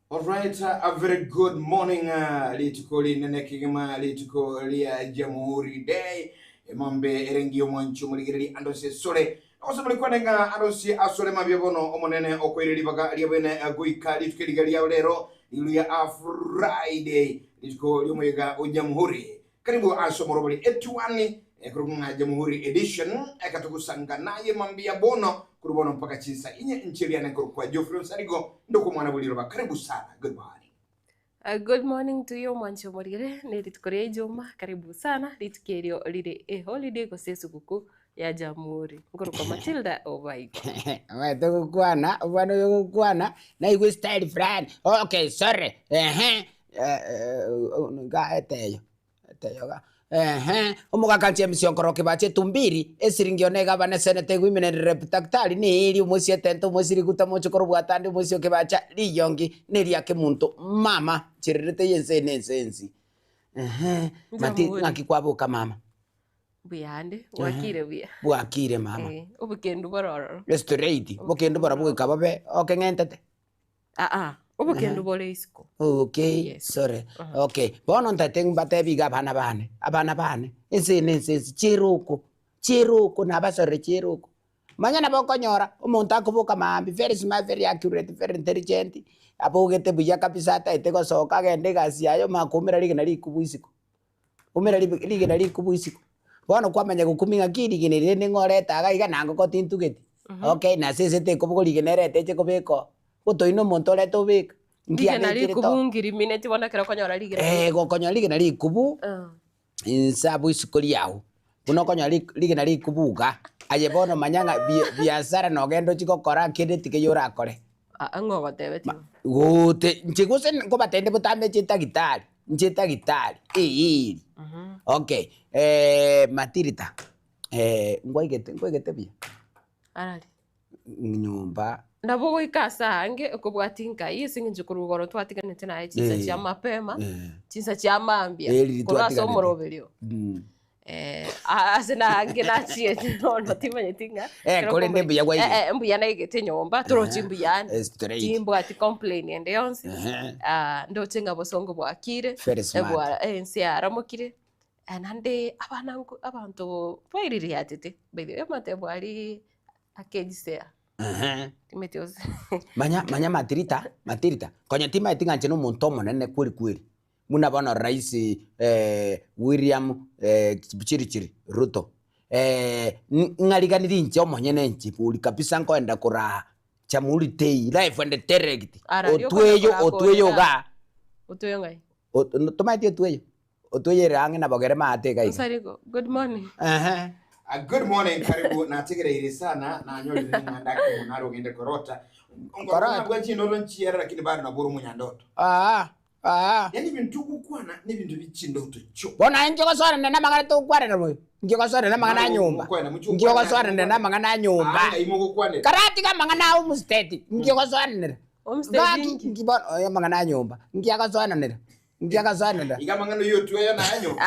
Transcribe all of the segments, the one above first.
Alright, a very good morning uh, rituko rinene kegima rituko ria Jamhuri Day emombe erengi omwanchi omorigereri andose sore gose muri kwane ng'a andose asore mabia bono omonene okoire ribaga ria bene eh, goika rituko eriga ria rero riria a Friday rituko riomoyega o Jamhuri Karibu ase omorobori etuani ekorokwa ng'a Jamhuri Edition, ekatogosanga naye mambia bono korwa bono mpaka chinsa inye inche riane nkorokwa Geoffrey Onsarigo ndokwa omwana bwe riroba karibu sana good morning. Uh, good morning to you omwanchi omorire ne rituko ria ijuma karibu sana rituko erio rire eholiday gose esuguku ya jamhuri nkorokwa Matilda Obaigo Omanyete gokwana, omwana oyo ogokwana, naigwe style fulani, okay sorry, ehe, iga eteyo, eteyo iga, ehe, omogaka James Onkoro Kibacha etumbiri, esiringi one egabana eseneta egwimina rep daktari niiri omoisia etente omoisia riguta mochokoro bwatande omoisia o Kibacha riyongi neria kemunto mama nchererete yense ene ense ensi, ehe, mati Jamhuri. ng'aki kwaboka mama. Mbuyande, bwakire buya. Bwakire mama. Eh, obokendu bore ororo. Straight, bokendu bora bogoika bobe okeng'entete. Aa, obokendu bore isiko. Okay, Yes. sorry. Okay, bono ntaete mbatebi iga abana bane, abana bane, ense eye ense ense, chiere oko, chiere oko nabasorire chiere oko. Manya nabo okonyora, omonto akoboka maambia very smart, very accurate, very intelligent, abogete buya kabisa ataete gosoka agende egasi yaye omanye koumera rigena rikubu isiko. Umera rigena rikubu isiko. Bono kwamanya gokumia ng'aki rigena eri rende ng'o orete iga iga na ngoko tintugeti. Okay, na ase ense tekobogoria rigena erete eche kobeka oo. Gotoina na omonto orete obeka, nki Rigena abekire rikubu to. ngirimine bono ekero okonyora rigena Eh, gokonyora rigena rikubu, inse abwo isiko riago, buna okonyora rigena rikubu iga, aye bono manya ng'a biasara nogende ochie gokora kende tikeiyo orakore. Aa ng'o ogotebetie bo? Gote inche gose nkobatebia botambe inche daktari, inche daktari eeri. Okay, Matilda, nkwaigete nkwaigete buya? Arari? Nyomba. Nabo goika ase aange okobwatia nkai ase eng'encho korwa igoro twatiganete naye chinsa chia mapema, chinsa chia mambia, Eh, riria korwa ase twatiganete. omoroberio. Ase nange nachiete bono timanyeti ng'a Eh, ekero korende okomanya- mbuya kwaigete. Eh, eh, mbuya naigete nyomba torochi mbuyande Eh, straight. timbwati complain ende yonsi Ehe. Ah, ndoche ng'a bosongo bwakire Very smart. ebwa- ense yaramokire Eh, naende abana nko abanto baiririatete by the way amatebo aria akejisea Ehe. timeti gose Manya manya Matilda, Matilda, konya timaeti ng'a inche na omonto omonene kweri kweri. Buna bono Rais William Kipchirchir Ruto, ng'ariganirie inche omonyene inche bori kabisa nkoenda koraa Jamhuri Day live and direct, Araria otweyo okonya otweyo koraa igaa, Otweyo ng'ai? tomaeti otweyo? Otweyo ere ang'e na Bogere maate iga iga. Nsariko, good morning. Ehe. Uh, good morning karibu nategereire sana nanyorire ng'a ndake omonto nare ogende korota Korota. ngorota chindoto nchiera lakini bado naboro omonyandoto Aa, aa. Yaani ebinto ogokwana nebinto bie chindoto chio. Bono aye inki ogosoanania namang'ana togokwanera bobe? Inki ogosoanania namang'ana a nyomba? Inki ogosoanania namang'ana a nyomba? Aa, ng'ai mogokwanera? Karatiga amang'ana a homestead, inki ogosoananera? Homestead Gaki, inki? inki bono oyo amang'ana a nyomba, inki agosoananera? Inki agosoananera? Iga amang'ana oyio otweyo naye nyomba.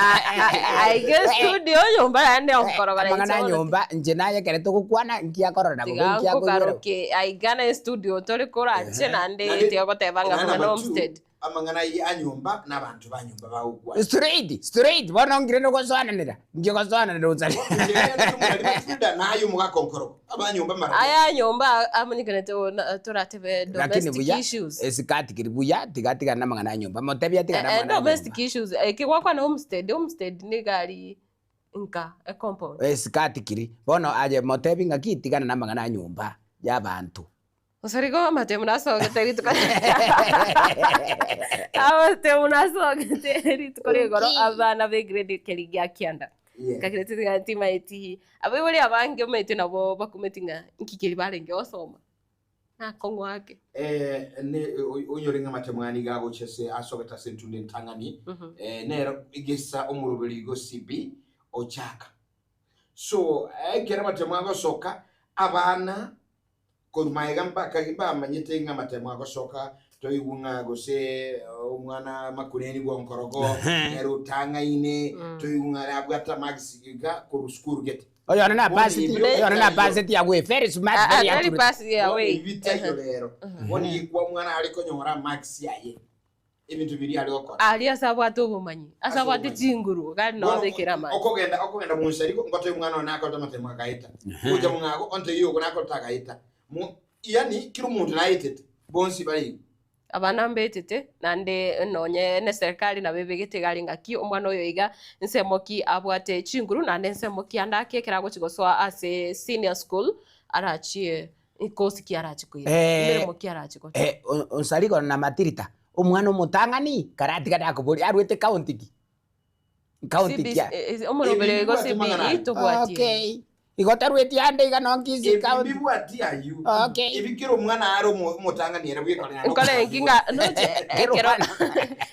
Aiga estudio nyomba naende okorogora Amang'ana a nyomba, inche naye ekero togokwana, inki akorora bobe, Tiga inki akoigwera bobe? nkogaruke aiga na estudio tore koranche naende Naende- tiga goteba ng'a Naende amang'ana number two, homestead. amang'ana ayio a nyomba na abanto ba nyomba bagokwana. Straight, straight, bono nkire nogosoananera, inki ogosoananera osare? Matilda naye omogaka onkorogo abanyomba mara Aya nyomba amanyekanete toratebe Lakini domestic buya, issues. esikati keri buya, tiga atigane namang'ana a nyomba, motebie atigane Eh, eh, amang'ana a nyomba. domestic issues eke gwakwana homestead, homestead niga ari nka ecompound. Esikati keri, bono aye motebie ng'aki tigana namang'ana a nyomba ya abanto. Gose rigo amatemu nasogete rituko amatemu nasogete rituko ria igoro abana ba egrade keria gia kianda. Nkagera tiga timaeti abaibori abange omanyete nabo bakumeti ng'a nki keria barenge gosoma, nakong'u ake. Ne onyore ng'a amatemu aya nigo agocha ase asogete ase entunda entang'ani, nero egesa omoroberi igo CB ochaka. So ekero amatemu agosoka abana Korwa magega mpaka mbamanyete ng'a amatemo agosoka, toigwe ng'a gose omwana makureni bw'onkorogo nere otang'aine, toigwe ng'a nabwate amagisi iga korwa sukuru gete. Oyone na Bono pasiti, ebio oyone na bitaiyo. pasiti away, very smart, Ah, ah, very tari accurate. pass ya Bono away. ebi bitaiyo rero. Bono igwa omwana are konyora marks yaye. Ebinto biria are gokora. Aria ase abwate obomanyi, ase Ase abwate obomanyi. chinguru, gari Bono nobekera amache. okogenda okogenda monsariko ngote omwana one nakorete amatemo agaeta. Gocha mong'ago onte yogo nakorete agaeta. Mo yani kera omonto naetete bonsi bare igo. Abana mbetete, naende nonye neserikari nabo ebegete iga are ng'aki omwana oyo iga nsemo ki abwate chinguru naende nsemo ki ande ake ekero agochi gosoa ase senior school arachie course ki arachie koira, Eh, emeremo ki arachie gochora. Eh, Onsarigo na Matilda, omwana omotang'ani, karatiga nakoboria arwete county ki? County CBC ki aye? eh, eh, omorobere igo Ebi mbibwati mang'ana CBE aya. tobwatie. Okay. Igo tarweti ande iga nonye Kisii Ebi county. mbibwati ayio. Okay. Ebi kera omwana are omo- omotang'ani ere bwekore naende Nkore nki ng'a noche Kera ekero omwana.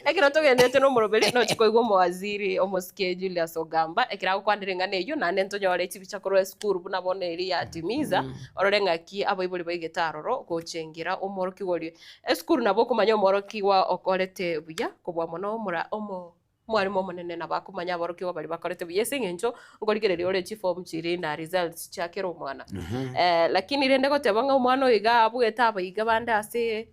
ekero togendete na omoroberi nochi koigwa omowaziri omosike Julius Ogamba ekero agokwanera eng'ana eyio naende ntonyore chibicha korwa esukuru buna bono eria yatimiza orore ng'aki abaibori baigete aroro gochengera omworokigwa oria. Esukuru nabo okomanya omworokigwa okorete buya kobua mono omora omo Omwalimu omonene nabo akomanya aborokigwa baria bakorete buya ase eng'encho nkorigereria ore chiform chiria na results chia kera omwana. Lakini rende goteba ng'a omwana oyo iga abuete abaiga bande ase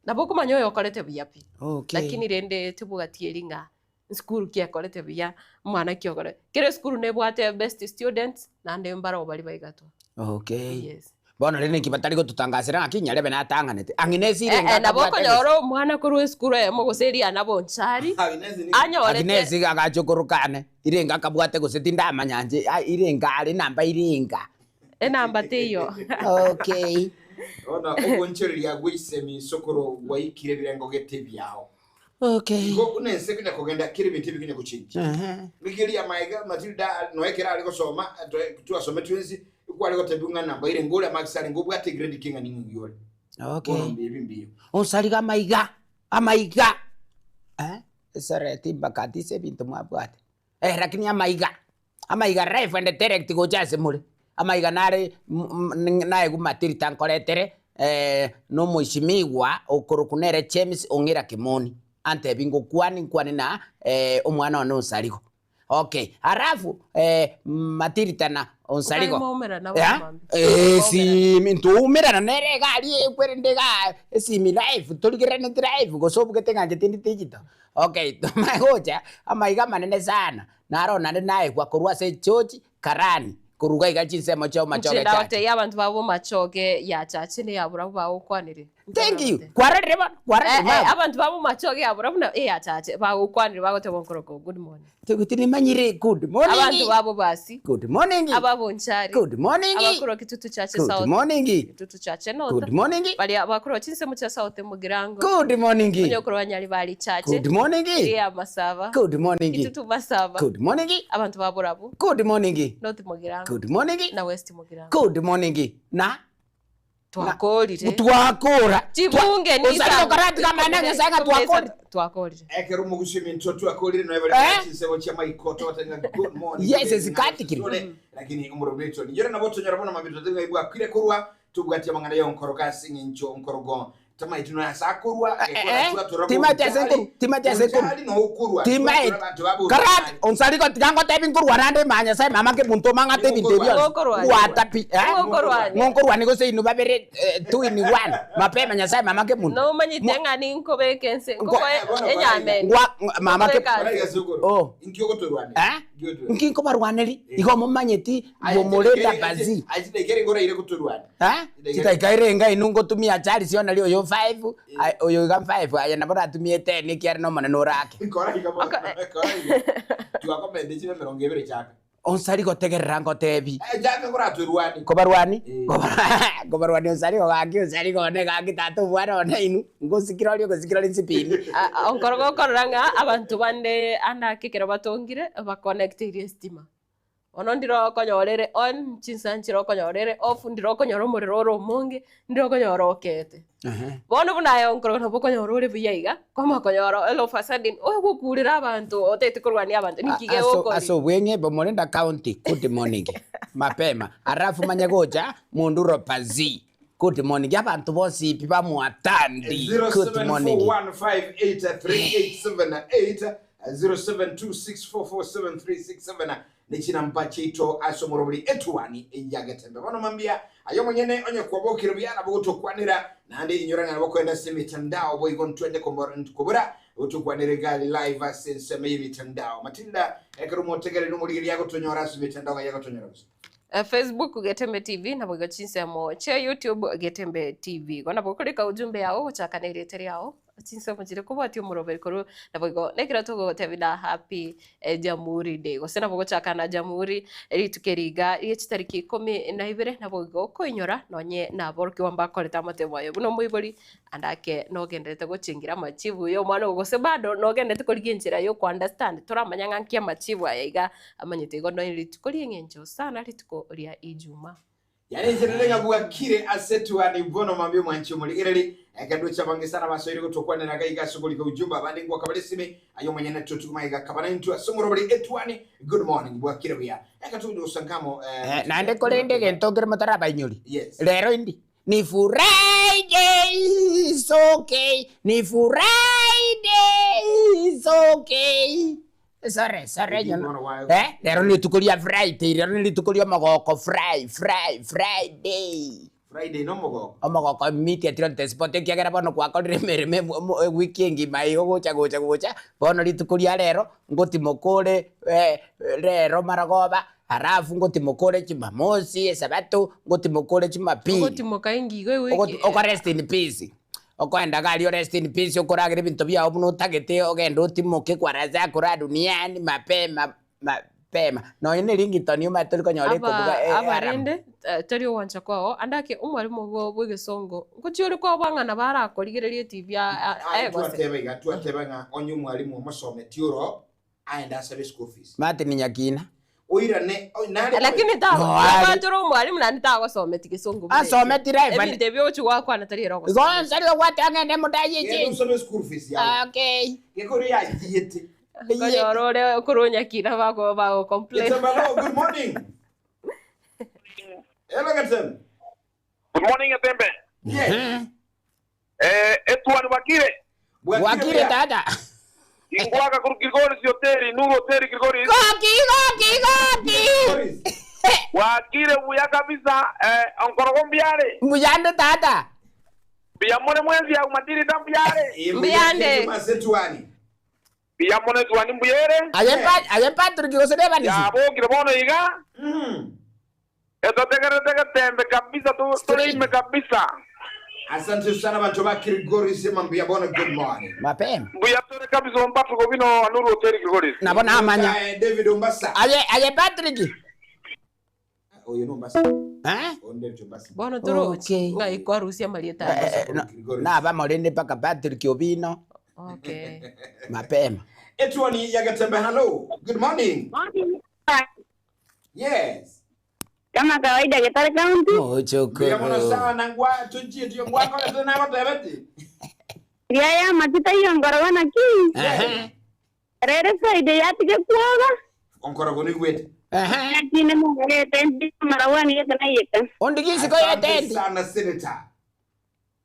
nabo okomanya oyo okorete buya pi. Okay. Lakini rende tibwati eri ng'a esukuru ki ekorete buya, omwana ki okorete, kera esukuru nebwate best students naende mbarabwo baria baigatwa. Okay. Yes. Bono rende ninki batari gototangasera ng'aki nyarebe natang'anete? Ang'ina esiri Eh, enga eh, nabo atabwate gose. okonyora omwana korwa esukuru eyemo gose eria nabonchari Agnes ni anyorete Agnes iga agacha okoroka ane, irenga akabwate gose tindamanya inche, ah, irenga are enamba irenga. Enamba teiyo. Okay. Bono ogoonchoreria gweisemi sokoro gwaikire ebirengo gete biao. Okay. Igo buna ense konya kogenda kera ebinto ebi konya gochenchia. Ehe. Rigereria amaiga Matilda noe ekero are gosoma twasome twensi Ikware gotebigwa ng'a nambaire ngore amakisa are ngobwate egrade ki ng'a ning'o ore. Okay. Bono mbibi mbiyo. Onsariga amaiga, amaiga eh, esere timbakatisa ebinto mwabwate eh, lakini amaiga, amaiga live and direct gocha ase more, amaiga nare naegwe matirita nkoretere na omoisimigwa okorokwa nere James Ong'ira Kimoni, antebi ngokwane nkwane na omwana one Onsarigo. Okay, alafu eh, Matilda na Onsarigo. Mwaumera nabo Eh? mambia. Eh, esimi ntoumerana nere iga aria ekwerende iga esimi live torigereraneti live gose obugete ng'a inche tindi digital. Okay, tomanye gocha amaiga amanene sana naro naende naegwa korwa ase George Karani korwa iga iga chinsemo chia Inche Omachoge Church. ndagotebia abanto babo Omachoge ya Chache ne ya Burabu bagokwanire. Thank you. Kwarorire bono? Kwarorire Eh, eh, mama? abanto babo Omachoge ya Burabu na eya Chache bagokwanire bagoteba nkorokwo good morning. Toigweti nimanyire good morning. Abanto babo basi. Good morning. Ababonchari. Good morning. Abakorwa Kitutu Chache Good South. morning. Kitutu Chache North. Good morning. Baria bakorwa chinsemo chia South Mugirango. Good morning. Onye okorwa Nyaribari Chache. Good morning. Eya Masaba. Good morning. Kitutu Masaba. Good morning. Abanto ba Borabu. Good morning. North Mugirango. Good morning. Na West Mugirango. Good morning. Na Twakorire. Twakora. Chibunge ni Osari okaratiga amang'ana Nyasaye ng'a twakorire. Twakorire. Ekero omogusi ominto twakorire noe bari Eh? chinsemo chia maikoto batenga good morning. Yes, esikatikire. Lakini omorobiri oito ninyore nabo tonyora bono mambia totebe ng'a ibwakire korwa tobwati amang'ana ya onkorogo ase eng'encho onkorogo tamaeti noe ase akorwa Eh, timaeti ase nkoru, timaeti ase nkoru. Timaeti. Karati, onsari gotiga ngotebi nkorwa rande ma Nyasaye mama kemonto omang'ate ebinto ebi bionsi. Ngokorwania. Ngwata pi. Eh? Ngokorwania. Ngonkorwani gose inwe babere eh, two in one. Mapema Nyasaye mama kemonto. Nomanyete ng'a ninkobeka ense, Nko- nkokoe enyama ende. Ngwa mama ke Nkobeka Oh. Eh? Nki nkobarwaneri? Igo momanyeti momorenda bazi. Eh? Chidaika erenga inwe ngotumia Charles ona ri oyo 5 oyo iga 5 aye nabo oratumie 10 ekiagera na omonene ore ake. Onsari gotegerera ngotebi. Kobarwani? Kobarwani onsari gaki onsari gone gaki tata obwana one inwe ngosikire oria ogosikira ore nsipini. Onkoro gokorora ng'a abanto bande ande ake ekero batongire bakonecteirie estima. Bono ndire okonyora ere on, chinsa nchire okonyora ere off, ndire okonyora omorero ore omonge, ndire okonyora okeete. Bono buna aye onkoro nabo okonyora ore buya iga, kwamanya konyora all of a sudden, ogokurera abanto otagete korwania abanto, ninki Ase gegokori? ase obweng'e Bomorenda County, good morning mapema alafu manye gocha Munduro Pazii, good morning abanto bonsi pi bamwatandi, good morning. 0741583878 0726447367. Ne chinampa chiaito ase omorobori etuani ya Getembe. Bono mambia aye omonyene onye kwabokire buya nabo gotokwanera, naende inyora ng'a nabo koenda ase emetandao boigo ntwende kobora gotokwanera iga live ase ensemo y'emetandao. Matilda, ekero omotegereri nomorigereria agotonyora ase emetandao ng'ai agotonyora gose? Facebook Getembe TV naboigo chinsemo chia YouTube Getembe TV. Igo nabo okorika ujumbe yao gochaka na erieta riao. Chinsemo chiria kobwatia omoroberi korwa naboigo nekero togotebia na happy Jamhuri day gose nabo gochaka na Jamhuri rituko eri iga rie chitariki ikomi na ibere naboigo okoinyora nonye naborokigwa mbakorete amatemo aye buna omoibori ande ake nogenderete gochengira amachibu ya omwana ogo gose bado nogenderete korigia enchera ya oko understand toramanya ng'a nki amachibu aya iga amanyete igo nonye rituko rieng'encho sana rituko ria Ijumaa. Yaani inche rende ng'a bwakire ase etuani bono mambia omwanchi omorigereri, ekeducha abange sana basoire gotokwanera iga iga ase okorika ujumbe abande ngwaka bare esimi aye omonyene totuguma magega kaba naintwe ase omorobori etuani good morning bwakire buya eka togocha gosanka amo eh, Eh, naende korende egento nkere motarabainyori Yes. rero indi ni Friday is okay ni Friday is okay Sore, sore Eki nyono. bono gwa- Eh, rero nituko ria Friday, rero nirituko ria omogoko Fri, Fri, Friday. Friday nomogoko. Omogoko immediately on the spot ekiagera bono gwakorire emeremo emo- emo- ewiki engima igo gocha gocha gocha, bono rituko ria rero, ngotimoka ore rero marogoba, alafu ngotimoka ore jumamosi, esabato, ngotimoka ore jumapili. Ogotimoka engigo ewiki. Ogoti- oko rest in peace. Okoenda iga aria orest in peace okoragera ebinto biao buna otagete ogende otimoke kwara zakura duniani mapema mapema. Nonye ne ringtone omanyete tori konyora ekobuga Aba eh alarm. abarende tari ogwancha kwao ande ake omwalimu obo bwa egesongo ngochia ore kwao bwang'ana barakorigereria etibi Aye aye gose. twateba iga twateba ng'a onye omwalimu omosometi oro aende asabe school fees. Martin Nyakina. Oirane oi nare Lakini ta No, ari. nabachore omwalimu naende tagosometi gesongo buna ekio. Asometi live and- Ebinto ebio ogochia gwakwana tari ere Igo ogosometi. onsi riria ogwateba ng'a ende modaye Genda echenji. osome school fees yago. Okay. Gekori yachiete. Okonyora ore korwa Nyakina bago bago complain. Getembe hello, good morning. Hello Getembe. Good morning Getembe. Yes. Eh, etuani bwakire. Bwakire buya. tata. Ingwaka kuru Kilgoris hoteli, Nuru hoteli Kilgoris. Goki goki goki. Kilgoris. Bwakire buya kabisa eh, onkorogo mbiare. Mbuyande tata. Mbuya more mwenzi ya umatirita mbiare. Eh, Mbuyande. Mbuya Setuani. Mbuya mono etuani mbuyere. Aye pa aye Patrick gose nebanisi. Yabokire bono iga. Mhm. Etotegerete getembe kabisa tu- tureime kabisa. Asante sana bantu ba Kilgoris mambia bono good morning. Mapema. Mbuya tore kabisa ompatuko bino Nuru hoteli Kilgoris. Nabo namanya. Eh, David Ombasa. Aye aye Patrick. Oyo no Ombasa. Eh? Oyo David Ombasa. Bono torochi Okay. ng'ai kwarusia amarieta aya. Eh, no, nabamorende mpaka Patrick Obino Okay. mapema. Etuani ya Gatembe hello. Good morning. Yes. Kama kawaida Getare County. Mbuya mono Mochokoro. sana ngwa tujie tuyo ngwa kore tena batebeti. Ria ya matita hiyo ngorogana ki. Ehe. Rere Friday yatige kuoga. Onkorogo ni gwete. Ehe. Lakini mungarete ndi marawani yete na yete. Ondigisiko Asante yetendi. sana senator.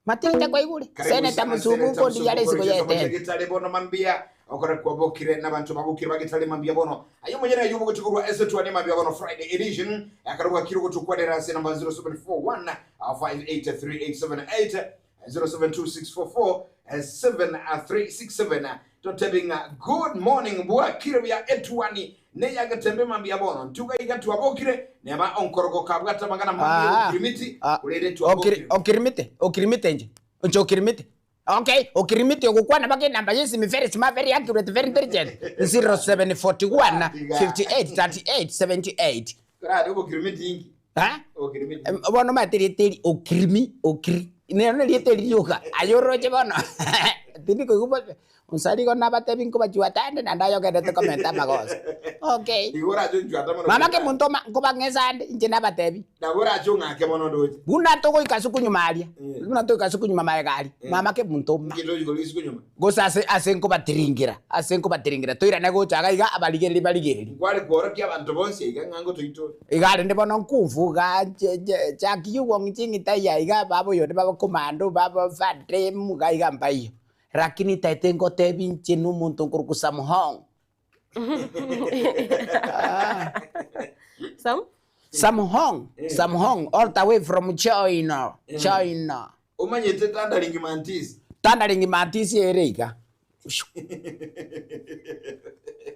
Matirite kwaigure. Karibu Seneta sana, Musubu Senator kondi yare Musubu, isiko Richard yetendi. Gitare bono mambia okora kwabokire n'abantu babukire bagitare mambia bono ayo mwenyene yubo gutukurwa ese tuane mambia bono Friday edition akaruga kiro gutukwanira ase namba 0741 583878 072644 7367 totebinga good morning bwakire bya etuani neyagatembe mambia bono ntuga igatwabokire neba onkorogo kabwata magana mambia Ah. okirimiti Ah. kurere Okiri twabokire okirimite okirimite nje. Nje okirimite. Okay, okirimite ogokwana bake namba yesimi very smart very accurate very intelligent. 0741 58 38 78. kurari obokirimiti ingi Ha? okirimiti Em, bono maete rieta eri okirimi okiri nero ne rieta eri rioka aye oroche bono tindi koigwa bobe onsari igo nabatebi nkobachuata ande naende aye ogendete komenta amagoso okay Igoro acho nchwata mono. mama ke monto oma nkobang'esa ande inche nabatebi Nabo orache ong'ake mono ndoche. buna togoika ase okonyuma aria Eh. buna togoika ase okonyuma magega aria Eh. mama ke monto oma Ngito igoro isiko nyuma. gose ase ase nkobatiringera ase nkobatiringera toirane gocha iga iga abarigereri barigereri Nkware kworokia abanto bonsi iga ng'a ngotoitore. Iga rende bono nkumfu iga chaki yugo ching'ita iya iga baba oyonde baba commando baba fadem iga iga mbaiyo. Lakini taete ngotebi inche na omonto nkorokwa Samhong. Ah. Sam? Samhong, Samhong, all the way from China, China. Omanyete tandaringi mantisi. Tandaringi mantisi ere iga.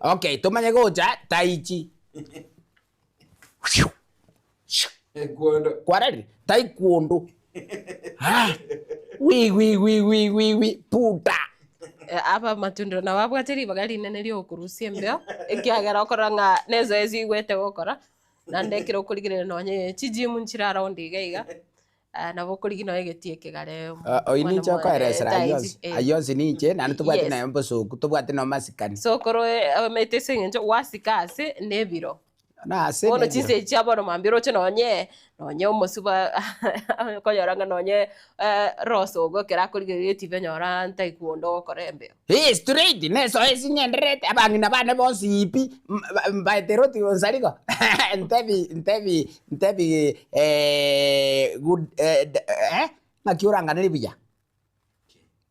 Okay, tomanye gocha taichi. Ekwondo. Kwararire taekwondo. Ah, wi wi wi wi wi wi puta. Eh, aba matundiro nabo abwate ribaga rinene ria okorusia embeo, ekiagera okorora ng'a nezoezi oigwete gokora, naende ekero okorigereria nonye chigym nchire around iga iga, ah, nabo okorigia nonye egetii ekegare Oyio mwana ninche mwa okoeresera eh, ayio tai onsi, eh. ayio onsi ninche, naende tobwati Yes. naye obosoku, tobwati na omasikani. So okoro omanyete ase eng'encho gwasika ase na ebiro. Nase Bono nebiro. chinsa echi chia bono mambia oroche nonye, nonye omosuba okonyora ng'a nonye rosogo ekero akorigereria etibi onyora ntaikuonda ogokora embeo. Hee straight nesoe ase ng'endererete abang'ina bane bonsi pi mbaete roti onsarigo ntebi ntebi ntebi good eh ng'aki oranganerie buya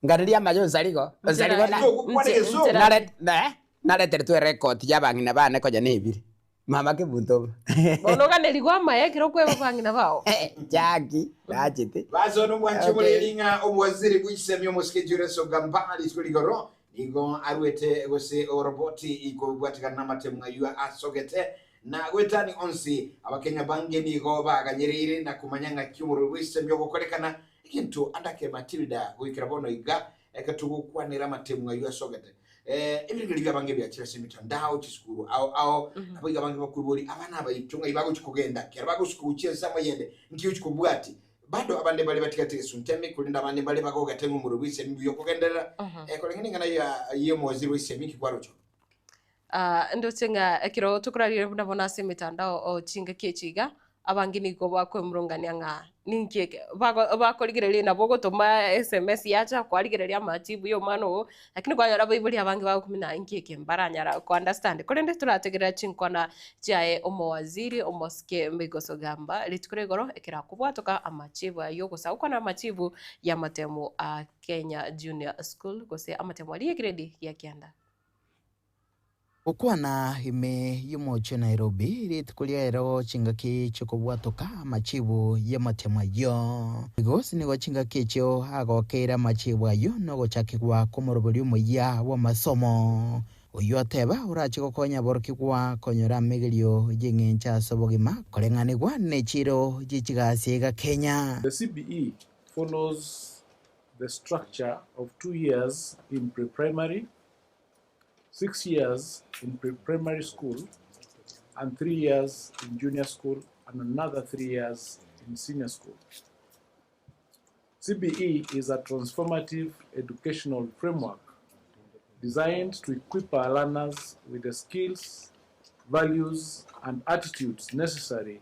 nganeria amaye onsarigo onsarigo na nare nareteretwe erecord ya abang'ina bane konya nebire mama kebunto Bono oganerigwe amaye ekero okweba abang'ina bao. Jackie nachete. Baso nomwanche Okay. moreri ng'a obwaziri bw'isemi omosike Julius Ogamba rituko rigoro nigo arwete gose oroboti ikobwatikana namatemo ayio asogete na goetani onsi abakenya bange nigo baganyereire na komanya ng'aki omorweri bw'isemi ogokorekana egento andake Matilda goikera bono iga Eke togokwanera amatemo ayio asogete. Eh, ebirengeri bi'abange biachire ase emitandao, chisukuru ao ao, nabo iga abange bakweboria, abana abaito ng'ai bagochia kogenda, kero bagosuka gochia ense amo eyende, nki gochia kobwati? Bado abande bare batigate gesuntemi, korende abande mbare bagogete ng'a omorweri bw'esemi mbuya okogenderera. Eh, koreng'ana eng'ana ya y'omowaziri bw'esemi nki kwaroche? Ah, ndoche ng'a ekero tokorarire buna bono ase emetandao o chingaki echi iga, abange nigo bakoemurungania ng'a ninki eke, bago bakorigereria nabo ogotoma sms yacha kwarigereria amajibu ya omwana ogo, lakini kwanyora abaibori abange bagokumina inki eke mbaranyara ko understand. Korende torategerera chinkwana chiaye omowaziri omosike Migos Gamba rituko ria igoro ekero akobwatoka amachibu aywo gose agokwana amachibu y'amatemo a Kenya Junior School gose amatemo aria egrade ya kianda. Gokwana ime y'omochie o Nairobi rituko ria ero chingaki chi'okobwatoka amachibu y'amatemo ayio. Migos nigo chingaki echio agokeire amachibu ayio nogochakigwa kw'omoroberi omoyia bw'amasomo, oyio ateba orache gokonya aborokigwa konyora amegerio y'eng'encho ase obogima koreng'anigwa nechiiro chie chigasi iga Kenya. The CBE follows the structure of 2 years in pre-primary, 6 years in pre-primary school, and 3 years in junior school, and another 3 years in senior school. CBE is a transformative educational framework designed to equip our learners with the skills, values, and attitudes necessary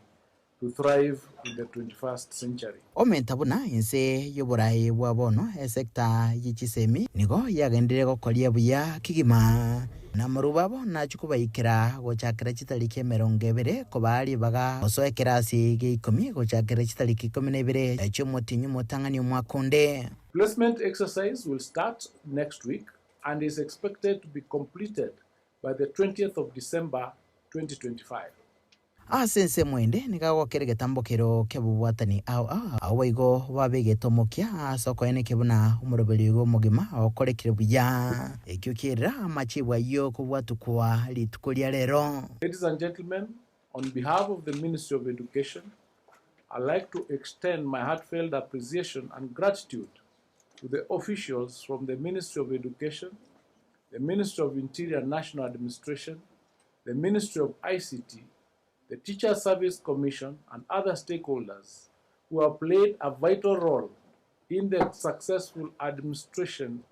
to thrive in the 21st century. Omenta buna inse y'oboraai bwa bono esecta ye chisemi nigo yagenderire gokoria buya kegima, na amaruba abo nachie kobaikera gochakera chitariki 20 kobaa ribaga gosoa ekerasi gia ikomi gochakera chitariki 12 chi'omotienyi omotang'ani omwaka onde. Placement exercise will start next week and is expected to be completed by the 20th of December 2025. Ase ensemo ende nigo agokera egetambokero ki'obobwatani ao ao, abwo boigo babegete omokia ase okoenekia buna omoroberio oigo omogima okorekire buya. Ekio kierera amachibu ayio kobwatukwa rituko ria rero. Ladies and gentlemen, on behalf of the Ministry of Education, I'd like to extend my heartfelt appreciation and gratitude to the officials from the Ministry of Education, the Ministry of Interior and National Administration, the Ministry of ICT, the Teacher Service Commission, and other stakeholders who have played a vital role in the successful administration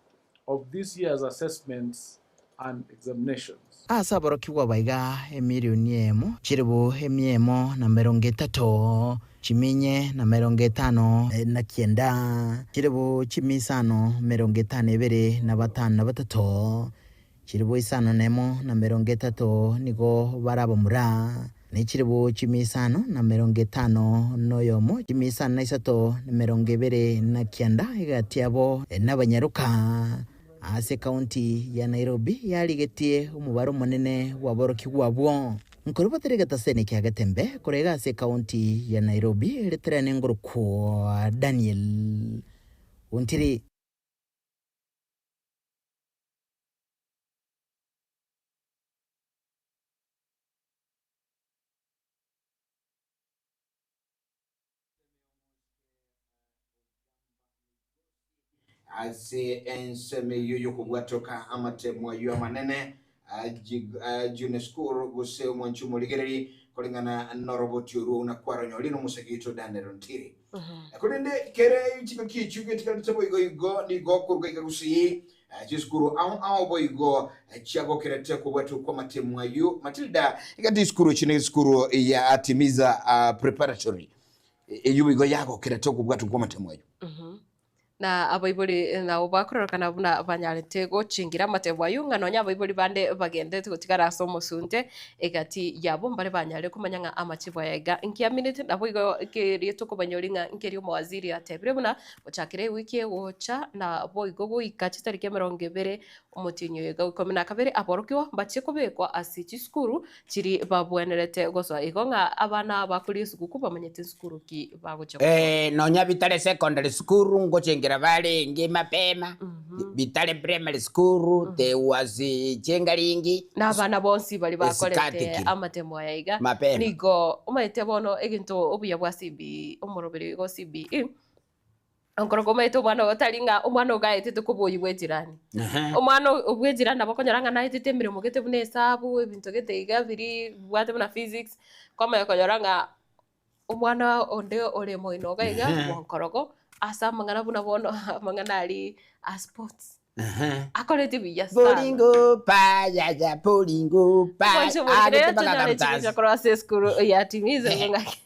of this year's assessments and examinations. Ase aborokigwa baiga emilioni eyemo, chilifu emia emo na merongo etato, chiminye na merongo etano na kianda, chilifu chimia isano merongo etano ebere na batano na batato, Chilifu isano nemo na merongo etato nigo bare abamura, ne chilifu chimia isano na merongo etano noyomo, chimia isano na isato na merongo ebere na kianda egati yabo nabanyaroka. Ase ekaunti ya Nairobi yarigetie omobaro omonene bw'aborokigwa abwo. Nkorobotera egetaseni kia Getembe korwa iga ase ekaunti ya Nairobi, ritirane ngorokwa Daniel Ontiri. Ase ensemo eyio y'okobwatoka amatemo ayio amanene, Junior School gose omwanchi omorigereri koreng'ana noroboti orwo buna kwaronyorire nomosegi oito Daniel Ontiri. Korende kere chingaki echio getigarete boigo igo nigo okoruga iga gusii chisukuru ao ao boigo chiagokerete kobwatwa kw'amatemo ayio. Matilda egati esukuru echi nesukuru ya Timiza Preparatory eyio boigo yagokerete okobwatwa kw'amatemo ayio. Na abaibori nabo bakororokana buna banyarete gochingira amatebo ayio, ng'a nonya abaibori bande bagenderete gotigara ase omosunte egati yabo mbare banyare komanya ng'a amachibo aya iga nkiaminete. Naboigo keria tokobanyori ng'a nkeria omowaziri atebire buna gochakera ewiki egocha naboigo goika chitariki emerongo ebere omotienyi oyo iga ikomi na kabere aborokigwa mbachie kobekwa ase chisukuru Chiri babwenerete gosoa igo ng'a abana bakoria esuguku bamanyete nsukuru ki bagochia gosoa. Eh, nonya bitare secondary school ngochengera barenge mapema, bitare primary school there was chenga ringi. Na abana bonsi baria bakorete Esikatikiri. amatemo aya iga, Mapema. nigo omanyete bono egento obuya bwa CBE, omoroberi igo CBE, Onkoro omanyete omwana oyo tari ng'a omwana ogo aetete koba oyio bwa ejirani. Omwana bwa ejirani nabo okonyora ng'a naetete emeremo gete buna esabu, ebinto gete iga biria bibwate buna physics, kwamanya konyora ng'a omwana onde ore moino iga iga bwonkorogo, ase amang'ana buna bono amang'ana aria a sports, akorete buya sana. Bolingo pa yaya bolingo pa Omonche agete morikire mpaka tonyore Kamtasi. chibicha korwa ase esukuru ya Timiza igo ng'aki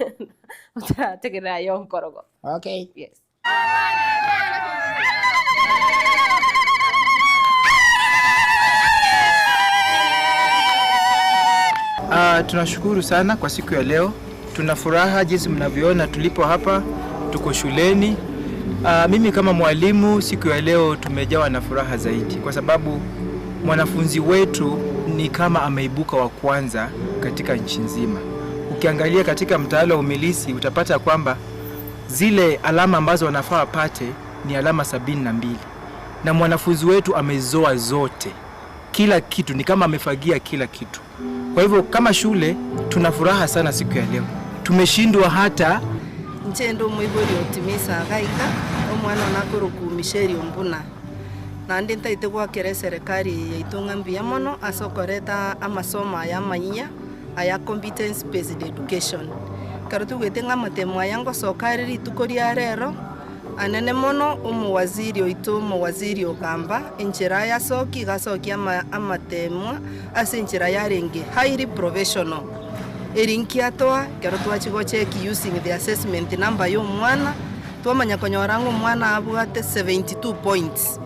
otarategerera aye onkorogo. Okay. Yes. Tunashukuru sana kwa siku ya leo. Tuna furaha jinsi mnavyoona tulipo hapa, tuko shuleni. Mimi kama mwalimu siku ya leo tumejawa na furaha zaidi kwa sababu mwanafunzi wetu ni kama ameibuka wa kwanza katika nchi nzima. Ukiangalia katika mtaala wa umilisi utapata kwamba zile alama ambazo wanafaa wapate ni alama 72 na mwanafunzi wetu amezoa zote, kila kitu ni kama amefagia kila kitu. Kwa hivyo kama shule tuna furaha sana siku ya leo, tumeshindwa hata Inche inde omoibori o Timisa agaika, omwana one akorokwa Michelle Ombuna. Naende ntaete goakera eserekari eye yaito ng'a mbuya mono ase okoreta amasomo aya amanyia aya competence based education. Ekero toigwete ng'a amatemo aya ngosoka are rituko ria rero, anene mono omowaziri oito omowaziri Ogamba enchera ayasokia iga asokia ama amatemwa ase enchera yarenge highly professional. Eri nkiatoa ekero twachia gocheck using the assessment number ya omwana, Twamanya konyora ng'a omwana abwate 72 points,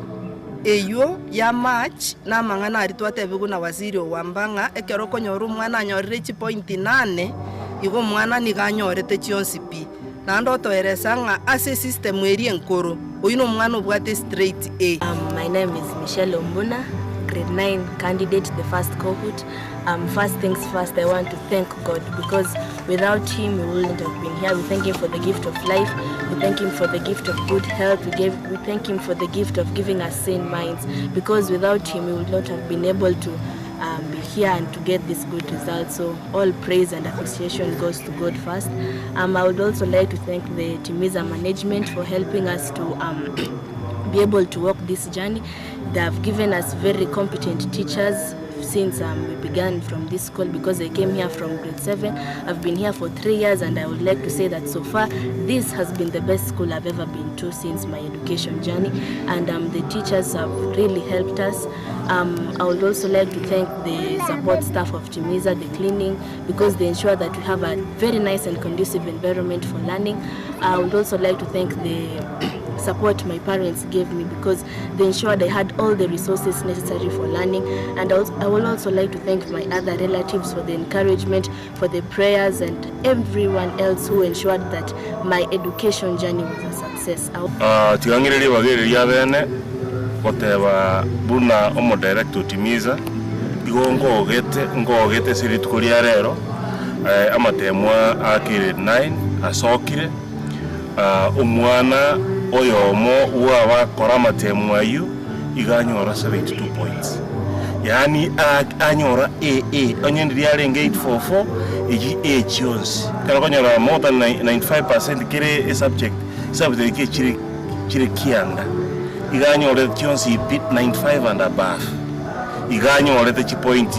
eywo ya match na amang'ana aria twatebigwe na waziri Owamba ng'a ekero okonyora omwana anyorire chipointi nane, igo omwana nigo anyorete chionsi pi. Naende otoeresa ng'a ase esystem eria enkoro, oyio na omwana obwate straight A. My name is Michelle Ombuna, grade 9 candidate, the first cohort. First things first, I want to thank God because without him we wouldn't have been here. We thank him for the gift of life. We thank him for the gift of good health. We, gave, we thank him for the gift of giving us sane minds because without him we would not have been able to um, be here and to get this good result. So all praise and appreciation goes to God first. Um, I would also like to thank the Timiza management for helping us to um, be able to walk this journey. They have given us very competent teachers since um, we began from this school because I came here from grade 7. I've been here for three years and I would like to say that so far this has been the best school I've ever been to since my education journey and um, the teachers have really helped us. Um, I would also like to thank the support staff of Timiza, the cleaning, because they ensure that we have a very nice and conducive environment for learning. I would also like to thank the support my parents gave me because they ensured I had all the resources necessary for learning. And I would also like to thank my other relatives for the encouragement, for the prayers, and everyone else who ensured that my education journey was a success. Tiga ng'ire ribaga eri ria bene goteba buna omodirector o Timiza, Igo nkogete, nkogete ase rituko ria rero, amatemwa a grade 9 asokire, omwana oyomo bw'abakora amatemwa ayio iga anyora 72 points, yaani anyora AA, onye ndiria arenge 844, eyio A chionsi. Ekero okonyora more than 95 percent kere esubject, esubject eke chire chire kianda, iga anyorete chionsi pi 95 and above. Iga anyorete chipoint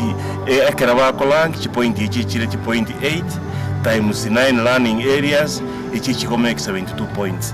ekero bakorank chipoint echi chire chipoint 8 times 9 learning areas echi chikomake 72 points.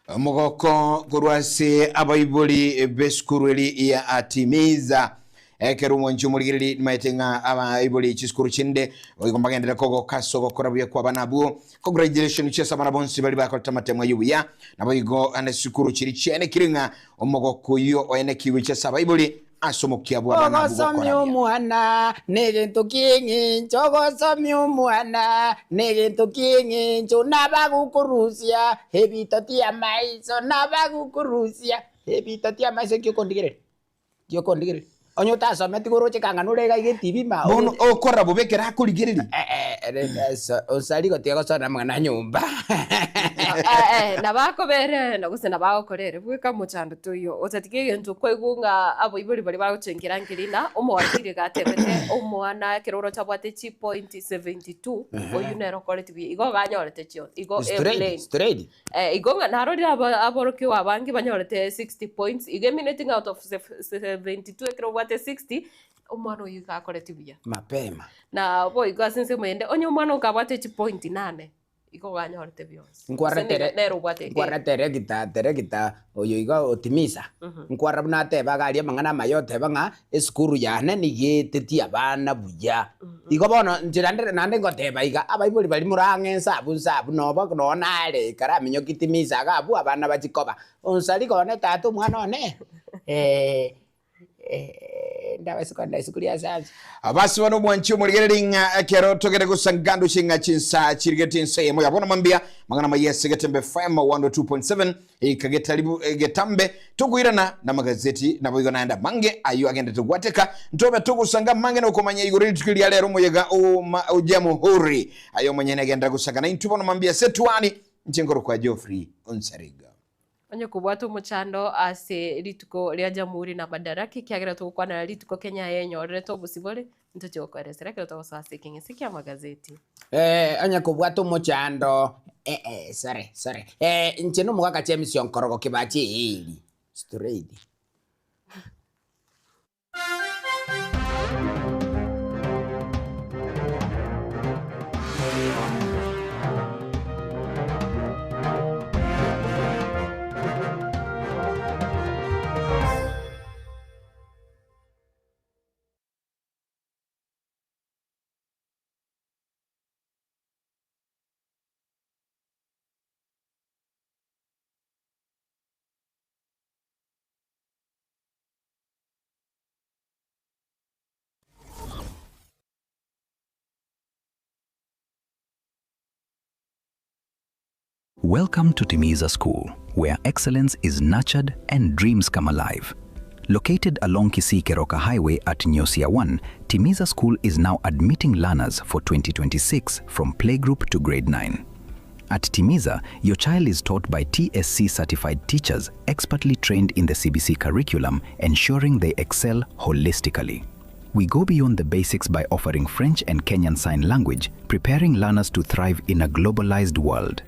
Omogoko korwa ase abaibori b'esukuru eri ya Atimiza. Ekero omwanchi omorigereri nimaete ng'a abaibori chisukuru chinde boigo mbagenderere kogoka ase ogokora buya kw'abana abwo. Congratulations chiase abana bonsi baria bakorete amatemo ayio buya. Naboigo ande chisukuru chiria chiaenekire ng'a omogoko oyio oenekigwe chiase abaibori ase omokia bw'abana abwo gokora Ogosomia buya. omwana negento ki'eng'encho, ogosomia omwana negento ki'eng'encho, nabagokorusia ebitoti amaiso, nabagokorusia ebitoti amaiso. Nki okondigereria? Nki okondigereria? Onye otasometi koroche kang'ana ore iga iga etibi ma Bono okora bobe ekero akorigereria. Osari gotiga gosona amang'ana a nyomba. Nabo akobere na gose nabo agokorere bweka mochando toiyo otatiga egento kwaigwa ng'a abaibori baria bagochengera nkeri na omowaziri iga atebete omwana ekero oroche abwate chipoint 72 oyio nere okoreti buya igo iga anyorete chionsi igo A Straight, plain. straight. Igo ng'a narorire aborokigwa abange banyorete 60 points, igo emineti ng'a out of 72 ekero obwate 60, omwana oyio iga akoreti buya. Mapema. Na boigo ase ensemo ende, onye omwana okabwate chipoint nane, igo oganyorete bionsi. Gose nigo nere obwate A. Nkwarora teregita, teregita oyo iga otimisa, nkwarora buna ateba iga aria amang'ana amaya oteba ng'a esukuru yane nigo etetie abana buya. Igo bono inche naende naende ngoteba iga, abaibori baria more ang'e nse abwo nse abwo noba nonye nare ekero aminyoki timisa iga abwo abana bachie koba, onsari kone tata omwana one ndabase kogenda isiko ria sasa. Abase bono omwanchi omorigereria ng'a ekero togende gosanga ndoche ng'a chinsa chirigetie ensa eyemo ya bono mambia mang'ana maya ase Getembe FM 102.7 Eka getari getambe tokoirana namagazeti naboigo naende amange ayio agenderete gwateka ntobe togosanga amange na okomanya igoro rituko ria rero omoyega o Jamuhuri aye omonyene agenderera gosanga naintwe bono mambia ase etuani inche nkorokwa Geoffrey Onsarigo. Onye kobwate omochando ase rituko ria Jamhuri na Madaraka ekiagera togokwanera rituko Kenya yenyorerete obosibore, Ntochie gokoeresera ekero togosoa ase ekeng'ese ki'amagazeti. Eh, onye kobwate omochando, eh, eh, sorry, sorry. Eh, inche nomogaka James Onkorogo kibachi eeri. Straight. Welcome to Timiza School, where excellence is nurtured and dreams come alive. Located along Kisii Keroka Highway at Nyosia 1, Timiza School is now admitting learners for 2026 from playgroup to grade 9. At Timiza, your child is taught by TSC certified teachers expertly trained in the CBC curriculum, ensuring they excel holistically. We go beyond the basics by offering French and Kenyan Sign Language, preparing learners to thrive in a globalized world.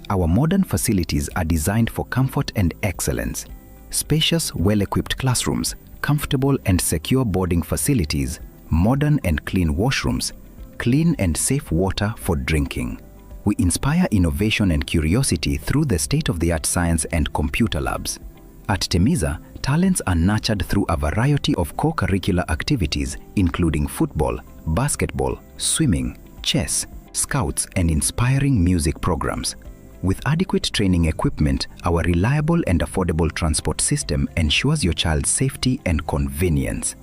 Our modern facilities are designed for comfort and excellence. Spacious, well equipped classrooms, comfortable and secure boarding facilities, modern and clean washrooms, clean and safe water for drinking. We inspire innovation and curiosity through the state of the art science and computer labs. At Temiza, talents are nurtured through a variety of co curricular activities, including football, basketball, swimming, chess, scouts, and inspiring music programs. With adequate training equipment, our reliable and affordable transport system ensures your child's safety and convenience.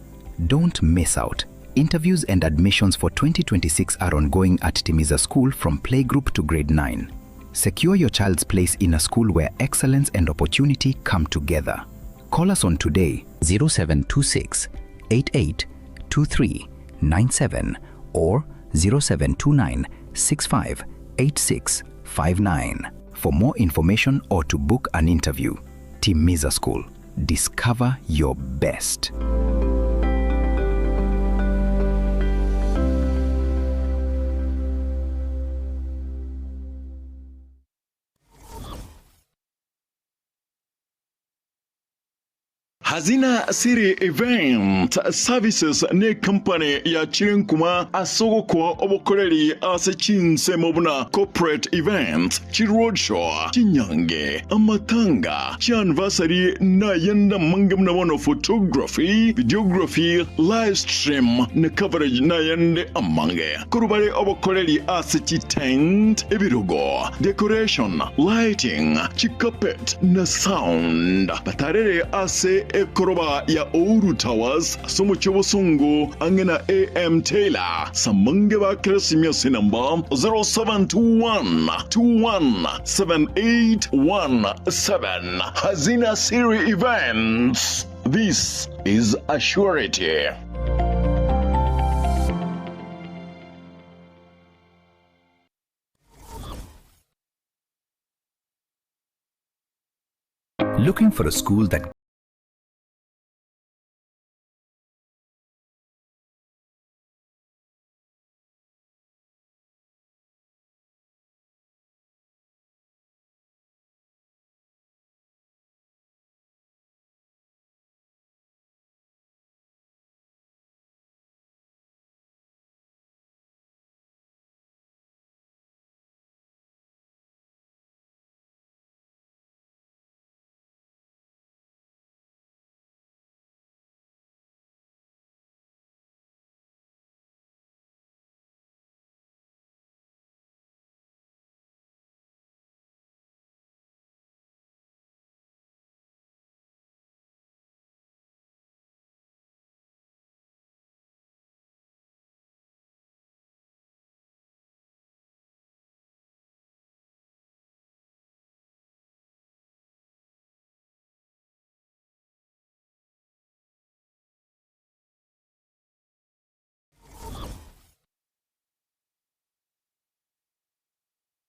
Don't miss out. Interviews and admissions for 2026 are ongoing at Timiza School from playgroup to grade 9. Secure your child's place in a school where excellence and opportunity come together. Call us on today 0726 88 23 97 or 0729 65 86 59 for more information or to book an interview. Timiza School. Discover your best. Hazina City Event Services ne company ya chirenkuma ase ogokoa obokoreri ase chinsemo buna corporate events, chiroadshow, chinyange, amatanga, chianniversary na ayande amange buna bono photography, videography, live stream na coverage na ayande amange. Korwa bare obokoreri ase chitent, ebirogo, decoration, lighting, chicarpet na sound. Batarere ase ekoroba ya Ouru Towers ase omochie obosongo ang'e na AM Taylor. Samange ba Keresimia ase enamba 0721 217817. Hazina Siri Events. This is a surety. Looking for a school that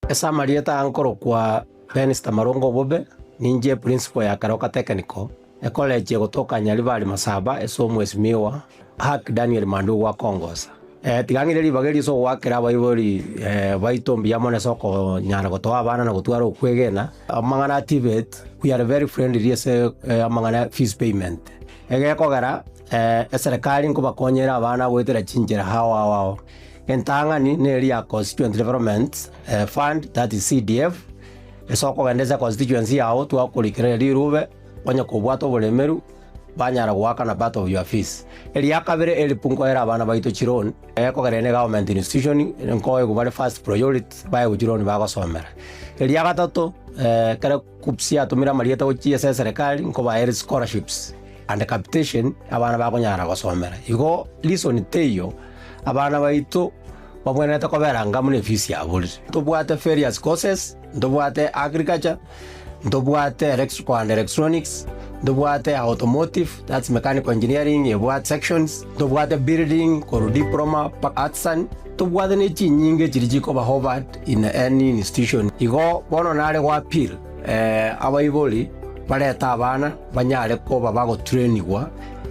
Ase amarieta aa nkorokwa Benista Marongo Obobe, ninche principal ya Keroka Technical, ecollege egotoka Nyaribari Masaba ase omwesimiwa Hack Daniel Mandugu akongosa. Tiga ng'ire ribaga erio ase ogoakera abaibori baito mbuya mono ase okonyara gotoa abana na gotwara okwegena. Amang'ana a TVET, we are very friendly ase amang'ana ya fees payment. Egekogera eserekari nkobakonyera abana goetera chinchera ao ao ao. Entang'ani neria ya Constituent Development Fund, that is CDF, ase okogenda ase econstituency yao twakorikereria rirube, onye kobwate oboremeru, banyara goakana part of your fees. Eria kabere help nkoera abana baito chiloan, ekogera ere government institution, nkoegwa bare first priority, baegwe chiloan bagosomera. Eria gatato, ekero KUCCPS yatomire amarieta gochia ase eserekari, nkobaere scholarships and capitation, abana bakonyara gosomera. Igo reason teiyo, Abana baito babwenerete kobera anga buna efisi yaborire. Ntobwate various courses, ntobwate agriculture, ntobwate electrical and electronics, ntobwate automotive, that's mechanical engineering ebwate sections, ntobwate building korwa diploma mpaka artisan, ntobwate ne chinyinge chiria chikoba hovered in any institution. Igo bono nare go appeal abaibori barete abana banyare koba bagotrainigwa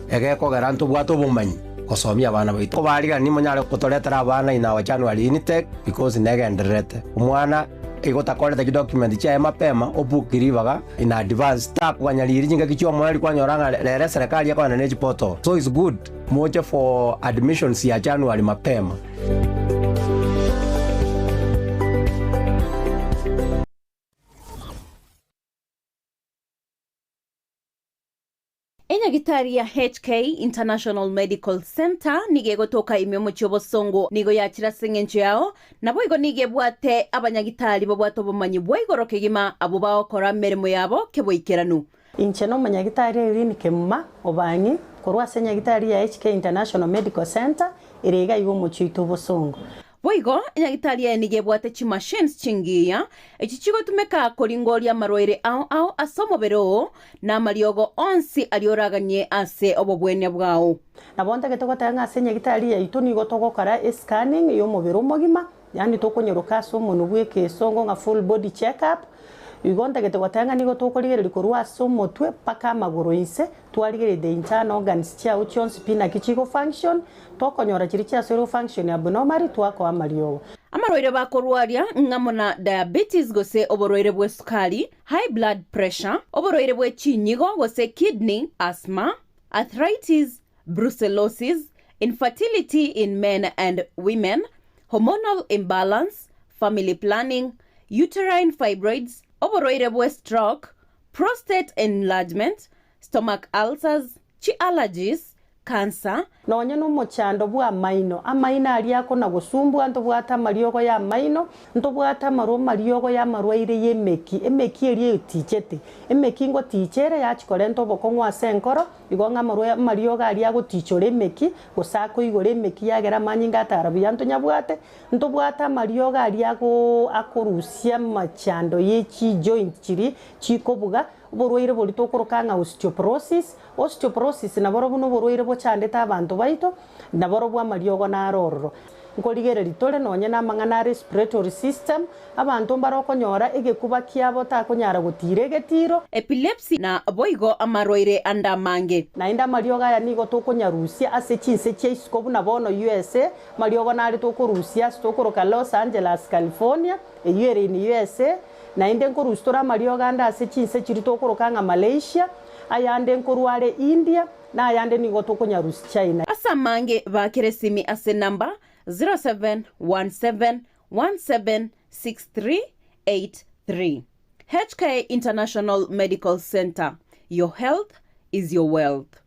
egekogera ntobwate obomanyi. Gosomia abana baito. Kobarigani nimonyare gotoretera abana in our January intake because negendererete. Omwana igo takorete chidocument chiaye mapema obook ribaga in advance takoganya riiri chingaki chiomoerio kwanyora ng'a rero eserekari ekogenda ne chiportal. So it's good moche for admissions ya January mapema. Enyagitari ya HK International Medical Centre nigo egotoka ime omochie obosongo, nigo yachire ase engencho yao, naboigo nigo ebwate abanyagitari babwate obomanyi bwa igoro kegima abwo bagokora emeremo yabo keboikeranu. Inche nomonyagitari Irene Kemuma o Bang'i, Korwa ase nyagitari ya HK International Medical Centre ere iga iga omochie oito Bosongo. Boigo, enyagitari eye nigo ebwate chimachines chingiya, echi chigotumeka koringoria amarwaire ao ao ase omobere oo, na amariogo onsi aria oraganie ase obobwenia bwao. Nabo ntagete goteba ng'a ase enyagitari yaito nigo togokora escanning y'omobere omogima, yaani tokonyeroka ase omonwe bw'ekesongo ng'a full body check up, igo ntagete goteba ng'a nigo tokorigereria korwa ase omotwe mpaka amagoro inse, twarigereria the internal organs chiao chionsi pi naki chigo function, tokonyora chiria chiasoire go function abnormally twakoa amariogo. Amarwaire bakorwaria ng'amo na diabetes gose oborwaire bw'esukari, high blood pressure, oborwaire bwe chinyigo gose kidney, asthma, arthritis, brucellosis, infertility in men and women, hormonal imbalance, family planning, uterine fibroids, oborwaire bwe stroke, prostate enlargement, stomach ulcers, chi-allergies, cancer, Nonye nomochando bw'amaino, amaino aria akona-gosumbua, ntobwate amariogo y'amaino, ntobwate amarwa amariogo y'amarwaire y'emeki, emeki eria etichete, emeki ngoticha ere yachia korenta obokong'u ase enkoro, igo ng'a amarwa amariogo aria agotichora emeki, gose akoigora emeki yagera amanyinga atara buya ntonyabwate, ntobwate amariogo aria agoo akorusia amachando ye chijoint chiria chikobuga, oborwaire boria tokoroka ng'a osteoporosis, Osteoporosis naborobwo noborwaire bochandete abanto baito, naborobwo amariogo naro ororo. Nkorigereria tore nonye namang'ana a respiratory system, abanto mbare okonyora egekuba kiabo takonyara gotiira egetiro. Epilepsy na boigo amarwaire ande amange. Naende amariogo aya nigo tokonyarusia ase chinse chia isiko buna bono USA, amariogo nare tokorusia ase tokoroka Los Angeles, California, eyio ere in USA, naende nkorusia tore amariogo ande ase chinse chiria tokoroka ng'a Malaysia, Ayande nkorwa are India, na ayande nigo tokonyarusia China. Ase amange baakere esimi ase enamba 0717176383. HK International Medical Centre, your health is your wealth.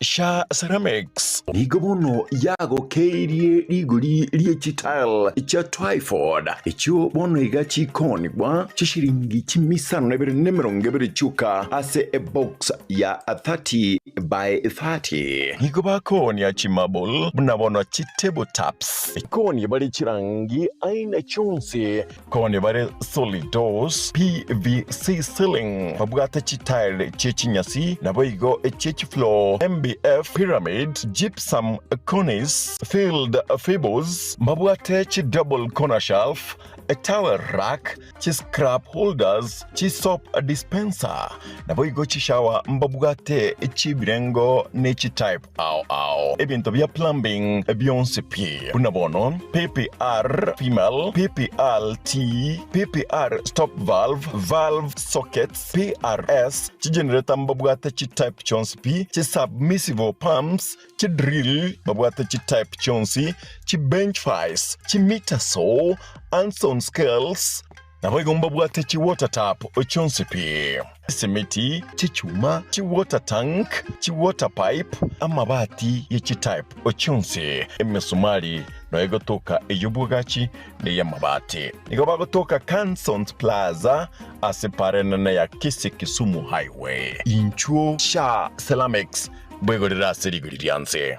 Sha Ceramics nigo bono yagokeirie rigori rie chitile chia Twyford, echio bono iga chikoonigwa chishiringi chimisano na ibere na emerongo ebere chioka ase ebox ya 30 by 30. Nigo bakoonia chimarble buna bono chitable tops. Koonia bare chirangi aina chionsi. Koonia bare solid doors, PVC ceiling, babwate chitile chie chinyasi, naboigo echie chifloor, MDF, pyramid, gypsum, cornice, filled fables, mbabwate chi double corner shelf, towel rack, chi scrap holders, chi soap dispenser, naboigo chishower mbabwate chi'ebirengo ne chitype ao ao. Ebinto bia plumbing bionsi pi, buna bono PPR female, PPR T, PPR stop valve, valve sockets, PRS, chigenerator mbabwate chitype chionsi pi, chisubmersible pumps, chidrill babwate chitype chionsi, chibench vice, chimeter saw, Anson scales, Naboigo mbabwate chiwater tap chionsi pi, chisimiti, chichuma, chiwater tank, chiwater pipe, amabati ye chitype chionsi, emesumari noyo egotoka ey'obwagachi na ey'amabati. Nigo bagotoka Cansons Plaza ase para enene ya Kisii Kisumu Highway. Inchuo Sha Ceramics bwegorere ase rigori ria nse.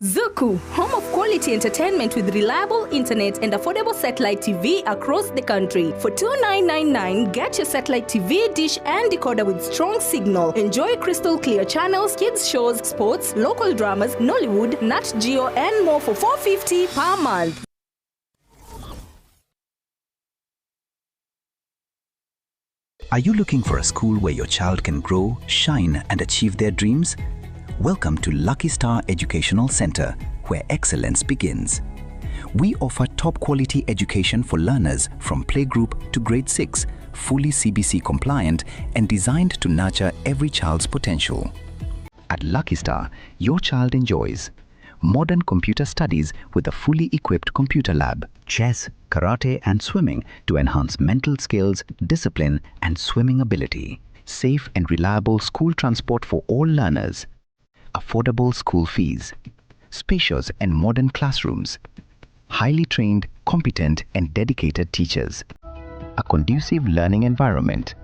Zuku, home of quality entertainment with reliable internet and affordable satellite TV across the country. For 2999, get your satellite TV, dish and decoder with strong signal. Enjoy crystal clear channels, kids shows, sports, local dramas, Nollywood, Nat Geo and more for 450 per month. Are you looking for a school where your child can grow, shine, and achieve their dreams? Welcome to Lucky Star Educational Center, where excellence begins. We offer top quality education for learners from playgroup to grade 6, fully CBC compliant and designed to nurture every child's potential. At Lucky Star, your child enjoys modern computer studies with a fully equipped computer lab, chess, karate, and swimming to enhance mental skills, discipline, and swimming ability, safe and reliable school transport for all learners, affordable school fees, spacious and modern classrooms, Highly trained, competent, and dedicated teachers. A conducive learning environment.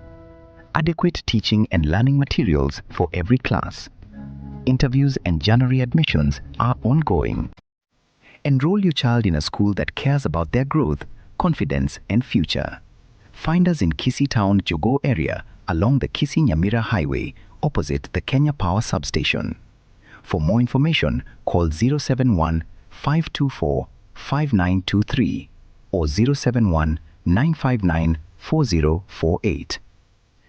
Adequate teaching and learning materials for every class. Interviews and January admissions are ongoing. Enroll your child in a school that cares about their growth, confidence, and future. Find us in Kisii Town, Jogoo area along the Kisii Nyamira Highway, opposite the Kenya Power Substation. For more information, call 071 524 5923 or 071 959 4048.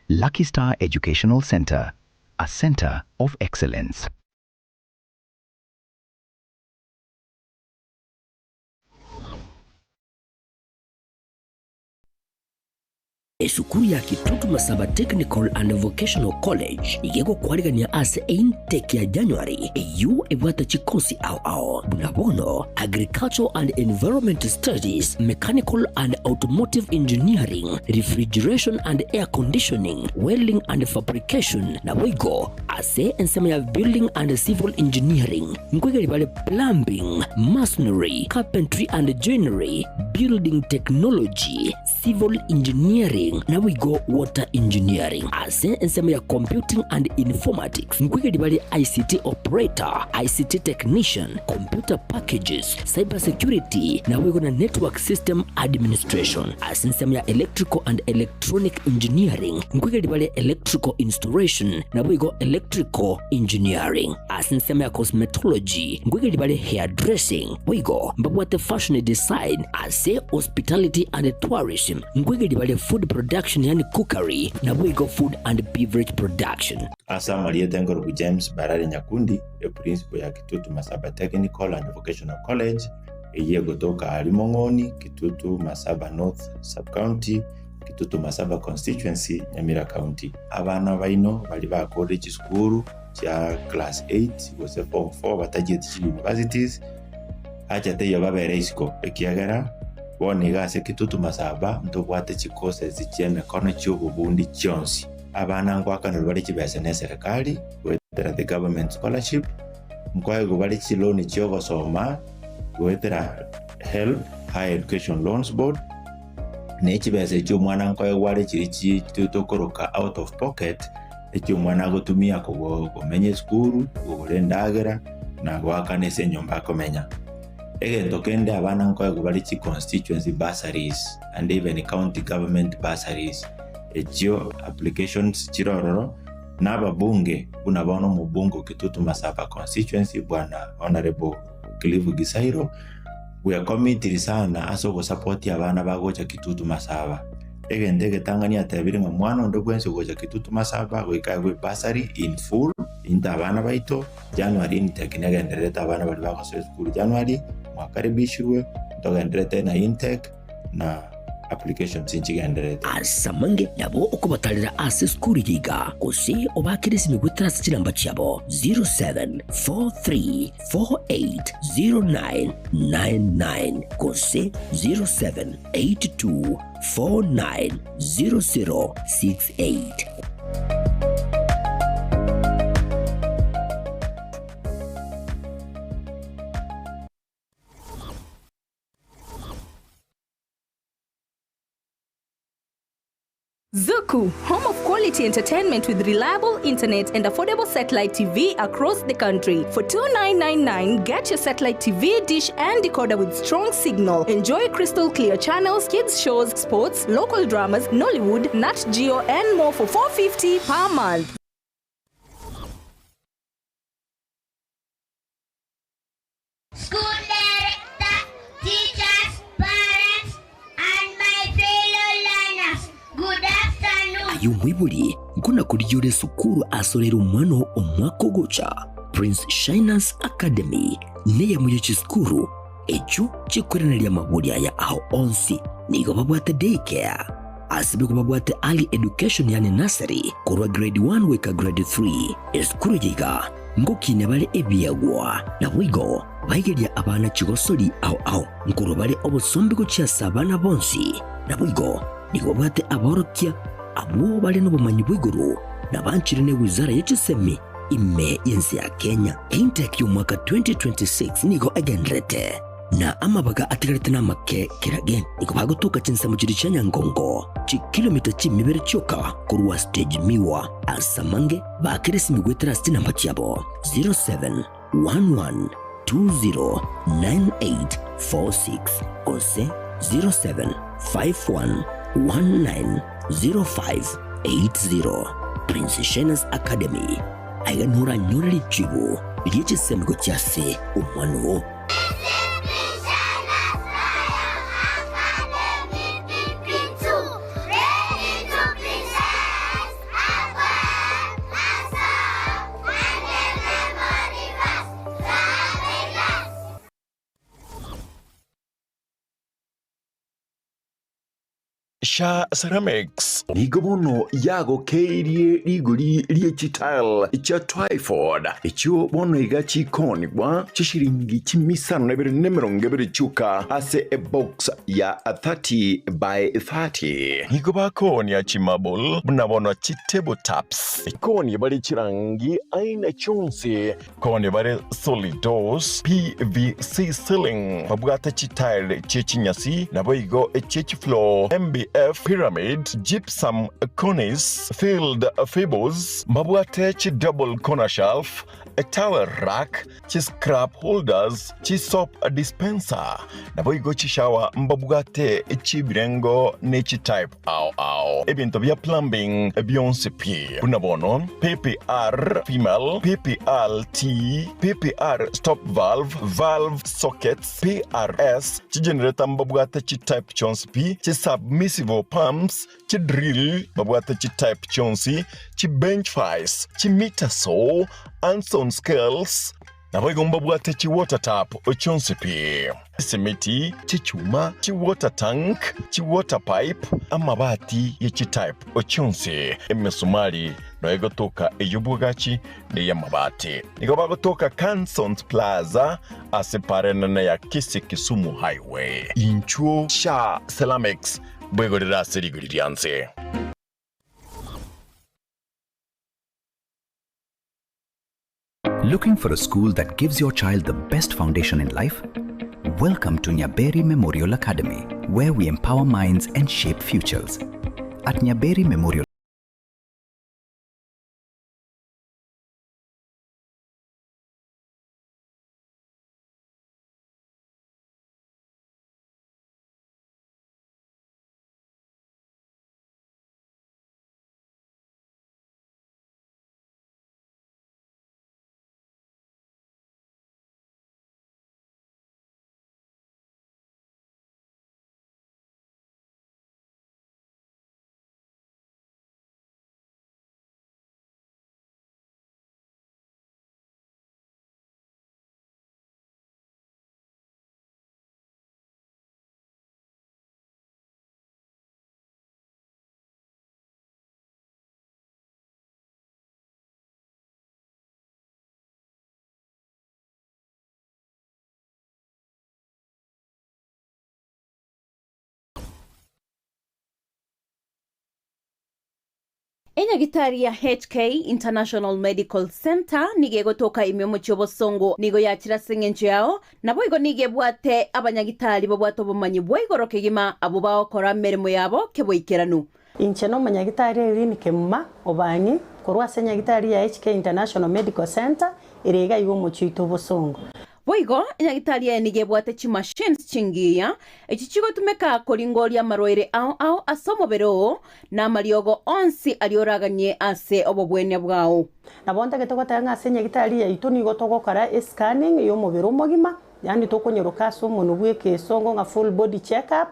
Lucky Star Educational Center, a center of excellence. Esukuru ya Kitutu Masaba Technical and Vocational College nigo egokwarigania ase eintake ya January eyio ebwate chikosi ao ao buna bono Agricultural and Environment Studies, Mechanical and Automotive Engineering, Refrigeration and Air Conditioning, Welding and Fabrication naboigo ase ensemo ya Building and Civil Engineering nkoigeria bare Plumbing, Masonry, Carpentry and Joinery, Building Technology, Civil Engineering naboigo Water Engineering. Ase ensemo ya Computing and Informatics nkoigeria bare ICT Operator, ICT Technician, Computer Packages, Cyber Security naboigo na Network System Administration. Ase ensemo ya Electrical and Electronic Engineering nkoigeria bare Electrical Installation naboigo Electrical Engineering. Ase ensemo ya Cosmetology nkoigeria bare Hairdressing boigo mbabwate Fashion Design. Ase Hospitality and Tourism nkoigeria bare Food Production yaani Cookery naboigo Food and Beverage Production. Ase amarieta enkorokwa James Barari Nyakundi, eprincipo ya Kitutu Masaba Technical and Vocational College, eyio egotoka aaria Mong'oni, Kitutu Masaba North Sub-County, Kitutu Masaba Constituency, Nyamira County. Abana baino baria bakorire chisukuru chia class 8 gose form 4 batachieti chi universities, acha teiyo babere isiko, ekiagera bono iga ase Kitutu Masaba ntobwate chicourses chi'emekono chi'obobundi chionsi. Abana ngoakanerwa bare chibesa neserekari goetera the government scholarship, nkoegwa bare chiloan chi'ogosoma goetera HELB, Higher Education Loans Board, ne chibesa echio omwana nkoegwa are chiria chi tokoroka out of pocket, echio omwana agotumia komenya esukuru, kogora endagera, na goakana ase enyomba akomenya. Egento kende abana nkoegwa bare chi constituency bursaries and even county government bursaries, echio applications chire ororo, na ababunge buna bono omobunge o Kitutu Masaba constituency bwana Honourable Cliff Gisairo, we are committed sana ase ogosupport abana bagocha Kitutu Masaba. Egento egetang'ani atebire ng'a mwana onde bwensi ogocha Kitutu Masaba goika aegwe bursary in full, into abana baito, January intake negendererete abana baria bagosoa esukuru January, mwakaribishirwe, ntogendererete na intake na applications nchigendererete. Ase amange nabo okobatarera ase esukuru eye iga, gose obaakere esimi goetera ase chinamba chiabo 0743480999 gose 0782 490068. Zuku, home of quality entertainment with reliable internet and affordable satellite TV across the country. For 2999, get your satellite TV, dish and decoder with strong signal. Enjoy crystal clear channels, kids shows, sports, local dramas, Nollywood, Nat Geo and more for 450 per month. School director, teachers, parents, and my fellow learners, good afternoon. Aye omoibori, nkona-korigia ore esukuru asorere omwana oo omwaka ogocha. Prince Shiners Academy neyemo ye chisukuru echio chikoiraneria amabori aya ao onsi. Nigo babwate day care, ase nigo babwate early education yaani nursery korwa grade 1 goika grade 3. Esukuru eye iga Ngokinia bare ebiegwa, naboigo baigeria abana chigosori ao ao, nkorwa bare obosombe gochia ase abana bonsi. Naboigo nigo babwate aborokia abwo bare nobomanyi bwa igoro, na banchire ne wizara ye chisemi ime y'ense ya Kenya. Intake y'omwaka 2026 nigo egendererete. Na amabaga atigarete namake kerage nigo bagotoka chinsemo chiria chia Nyangongo, chikilomita chimibere chioka korwa stage Miwa. Ase amange baakere esimi goetera ase chinamba chiabo 0711209846 gose 0751190580. Prince Shainas Academy, aiga noranyore richibu rie chisemi gochia ase omwana oo. Sha Ceramics nigo bono yagokeirie rigori rie chitile chia Twyford, echio bono iga chikoonigwa chishiringi chimisano na ibere na emerongo ebere chioka ase ebox ya 30 by 30. Nigo bakoonia chimarble buna bono chitable tops. Koonia bare chirangi aina chionsi. Koonia bare solid doors, PVC ceiling, babwate chitile chie chinyasi, naboigo echie chifloor, MBF, pyramid, gypsum, cornice, filled fables, mbabwate chidouble corner shelf, etowel rack, chiscrap holders, chisoap dispenser, naboigo chishower mbabwate echibirengo ne chitype ao ao. Ebinto bia plumbing bionsi pi, buna bono PPR female, PPRT, PPR stop valve, valve sockets, PRS, chigenerator mbabwate chitype chionsi pi, chisubmersible pumps, chidrill babwate chitype chionsi, chibench vice, chimita saw, Anson scales, naboigo mbabwate chiwater tap chionsi pi, chisimiti, chichuma, chiwater tank, chiwater pipe, amabati ye chitype chionsi, emesumari noyo egotoka ey'obwagachi na ey'amabati. Nigo bagotoka Cansons Plaza ase para enene ya Kisii Kisumu Highway. Inchuo Sha Ceramics bwegorere ase rigori ria nse. Looking for a school that gives your child the best foundation in life? Welcome to Nyaberi Memorial Academy, where we empower minds and shape futures. At Nyaberi Memorial Enyagitari ya HK International Medical Centre nigo egotoka ime omochie obosongo nigo yachire ase eng'encho yao, naboigo nigo ebwate abanyagitari babwate obomanyi bwa igoro kegima abwo bagokora emeremo yabo keboikeranu. Inche nomonyagitari Irene Kemuma Obang'i korwa ase enyagitari ya HK International Medical Centre ere iga iga omochie oito obosongo. Boigo, enyagitari eye nigo ebwate chimachines chingiya, echi chigotumeka koringoria amarwaire ao ao ase omobere oo, na amariogo onsi aria oraganie ase obobwenia bwao. Nabo ntagete goteba ng'a ase enyagitari yaito nigo togokora escanning y'omobere omogima, yaani tokonyeroka ase omonwe bw'ekesongo ng'a full body check up,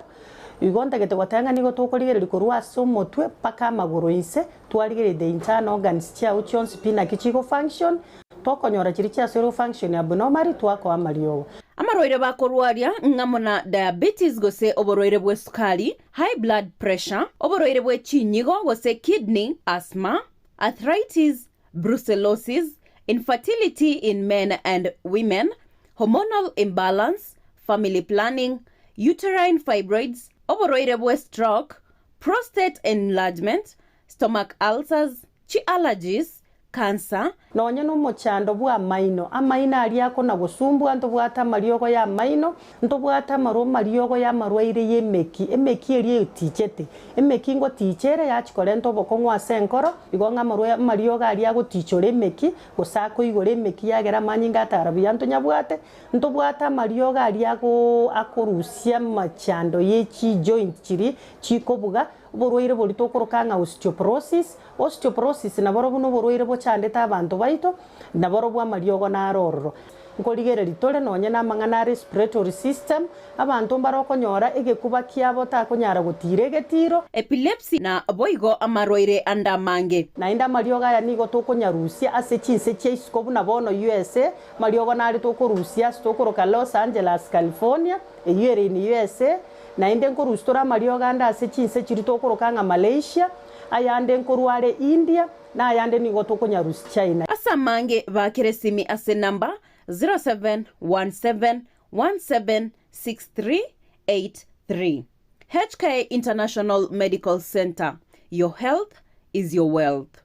igo ntagete goteba ng'a nigo tokorigereria korwa ase omotwe mpaka amagoro inse, twarigereria the internal organs chiao chionsi pi naki chigo function, Tokonyora chiria chiasoirwe function abnormally twakoa amariogo. Amarwaire bakorwaria ng'amo na diabetes gose oborwaire bw'esukari, high blood pressure, oborwaire bwe chinyigo gose kidney, asthma, arthritis, brucellosis, infertility in men and women, hormonal imbalance, family planning, uterine fibroids, oborwaire bwe stroke, prostate enlargement, stomach ulcers, chi allergies, Cancer. Nonye nomochando bw'amaino, amaino aria akona-gosumbua, ntobwate amariogo y'amaino, ntobwate amarwa amariogo y'amarwaire y'emeki, emeki eria etichete, emeki ngoticha ere yachia korenta obokong'u ase enkoro, igo ng'a amarwa amariogo aria agotichora emeki, gose akoigora emeki yagera amanyinga atara buya ntonyabwate, ntobwate amariogo aria agoo akorusia amachando ye chijoint chiria chikobuga, oborwaire boria tokoroka ng'a osteoporosis, Osteoporosis naborobwo noborwaire bochandete abanto baito, naborobwo amariogo naro ororo. Nkorigereria tore nonye namang'ana a respiratory system, abanto mbare okonyora egekuba kiabo takonyara gotiira egetiro. Epilepsy na boigo amarwaire ande amange. Naende amariogo aya nigo tokonyarusia ase chinse chia isiko buna bono USA, amariogo nare tokorusia ase tokoroka Los Angeles, California, eyio ere in USA, naende nkorusia tore amariogo ande ase chinse chiria tokoroka ng'a Malaysia, Ayande nkorwa are India, na ayande nigo tokonyarusia China. Ase amange baakere esimi ase enamba 0717176383. HK International Medical Centre, your health is your wealth.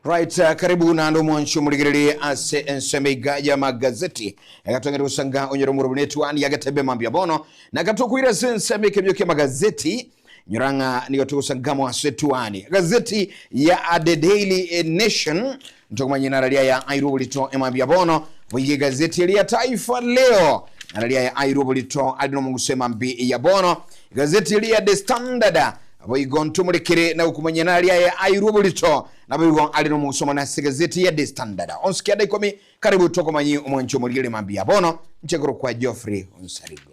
Right, karibu naende omwanchi omorigererie ase ensemo iga y'amagazeti egatong'ete gosanga onyore omorobio netwani yagetebe mambia bono nakatokoira ase ensemo ekebio ki'amagazeti nyora ng'a nigo togosangamo ase etwani gazeti ya The Daily Nation ntokomanya inara riaya airwe oborito emambia bono boiga egazeti eria ya Taifa Leo nara riaya airwe oborito ari nomoguso emambi ya bono Igazeti eria ya The Standard, Naboigo ntomorekere na gokumanyia nari aye airwe oborito, naboigo are nomogusomana ase egazeti ya The Standard. Onsi kianda ikomi, karibu tokomanyi omwanchi omorigereria mambia bono, inche nkorokwa Geoffrey Onsarigo.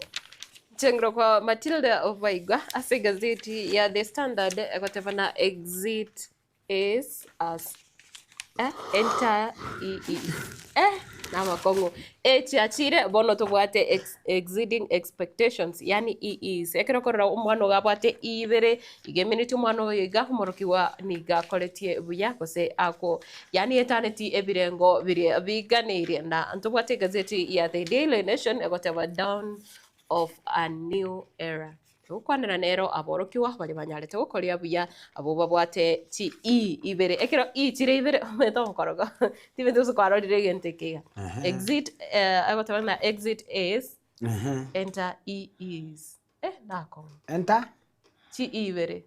Inche nkorokwa Matilda Obaigwa. Ase egazeti ya The Standard egoteba na Exit is as eh, enter e e eh, namakong'u echiachire bono tobwate ex, exceeding expectations yaani EEs ekero okorora omwana ogo abwate E ibere iga emineti omwana oyo iga omorokigwa niga akoretie buya gose ako yaani etaneti ebirengo biria biganeirie na ntobwate egazeti ya The Daily Nation egoteba dawn of a new era. Togokwanera nero aborokigwa baria banyarete gokoria buya, abwo babwate chi E ibere. Ekero E chire ibere omanyete ogokoroga timanyeti gose kwarorire egento eke iga. Exit agoteba ng'a exit is, enter E is. Eh nakong'u. Enter? Chi E ibere.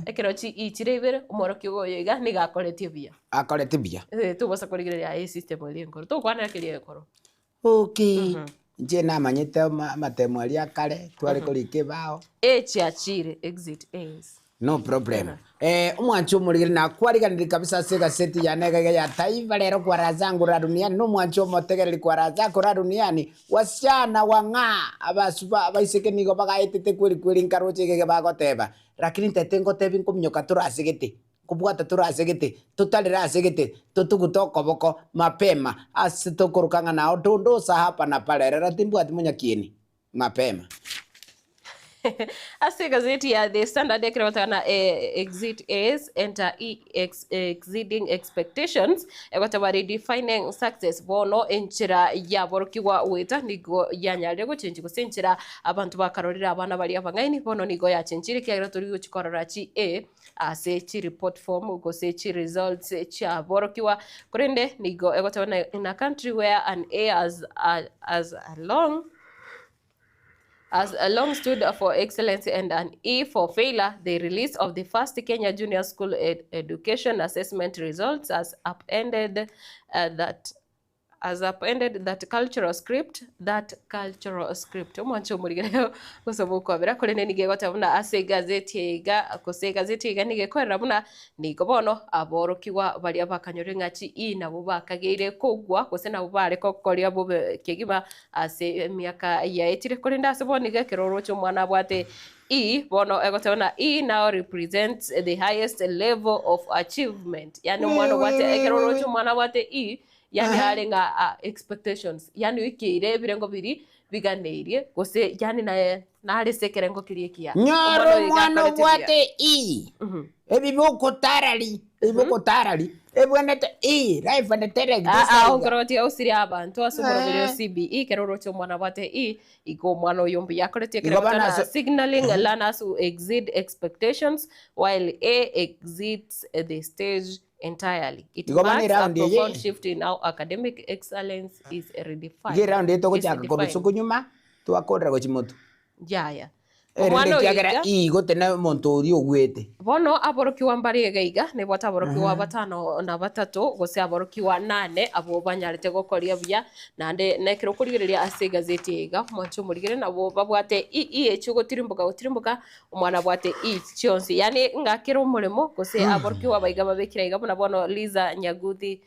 Ekero chi E chire ibere, omworokigwa oyo iga nigo akoretie buya. Akoreti buya. Togosa korigereria aye esystem eria enkoro, togokwanera keria enkoro. Okay, inche namanyete amatemo aria akare, tware korika ebao. Echiachire, exit is. No problem. Eh, omwanchi omorigeri nakwariganirie kabisa ase egaseti yane iga iga ya Taifa Leo kwa raha zangu la duniani, nomwanchi omotegereri kwa raha zako la duniani, wasichana wang'aa, abasuba abaiseke nigo bagaetete kweri kweri nkaroche iga iga bagoteba, lakini ntete ngotebi nkominyoka tore ase gete. Nkobwata tore ase gete, totarere ase gete, totugute okoboko mapema ase tokoroka ng'a nao tondosa hapa na pale, rero timbwati monyakieni mapema. Ase egazeti ya The Standard ekero egoteba ng'a exit is enter e exceeding expectations, egoteba redefining success bono enchera yaborokigwa goeta nigo yanyarire gochenchia gose enchera abanto bakarorire abana baria abang'aini bono nigo yachenchire ekiagera tori gochia korora chi A ase chireport form gose chiresults chiaborokigwa, korende nigo egoteba ng'a in a country where an A has has long has long stood for excellence and an E for failure, the release of the first Kenya Junior School Education Assessment results has upended that. Has upended that cultural script, that cultural script. Omwanche omorigere gose bokwabera korende nigo egoteba buna ase egazeti eye iga gose egazeti eye iga nigo ekorera buna nigo bono aborokigwa baria bakanyorire ng'a chi E nabwo bakageire kogwa gose nabwo bare gokoria bobe kegima ase emiaka yaetire korende ase bono iga ekero oroche omwana abwate E bono egoteba buna E now represents the highest level of achievement yaani omwana obwate ekero oroche omwana abwate E Yaani are ng'a a expectations, yaani oikeire ebirengo biria biganeirie, gose yaani naye nare ase ekerengo keria ekiya. Nyora Omwana oyo iga omwana akorete buya. obwate E, ebibe okotarari, ebibe okotarari, ebwenerete E, life and direct Ah, ah, ase iga. okoroti ausire abanto ase omoroberi o Eh. CBE, ekero oroche omwana abwate E, igo omwana oyo mbuya akoreti Igo ekerengo bono tana ase signaling learners who exceed expectations while A exits the stage entirely. It Igo bono marks a eround eye profound shift in how academic excellence is redefined. iga eround eye Is togochaka korwa defined. sukunyuma twakorera gochia motwe. Yaya. Erinde Omwana oyo ekiagera iga igo tene omonto oria ogwete. bono aborokigwa mbare iga iga, nebwate aborokigwa batano na batato gose aborokigwa nane abwo banyarete gokoria buya, naende nekero okorigereria ase egazeti eye iga, mwanche omorigere nabwo babwate i i echio gotirimboka gotirimboka Omwana abwate each chionsi, yaani ng'a kera omoremo gose aborokigwa abaiga babekire aiga buna bono Liza Nyaguthi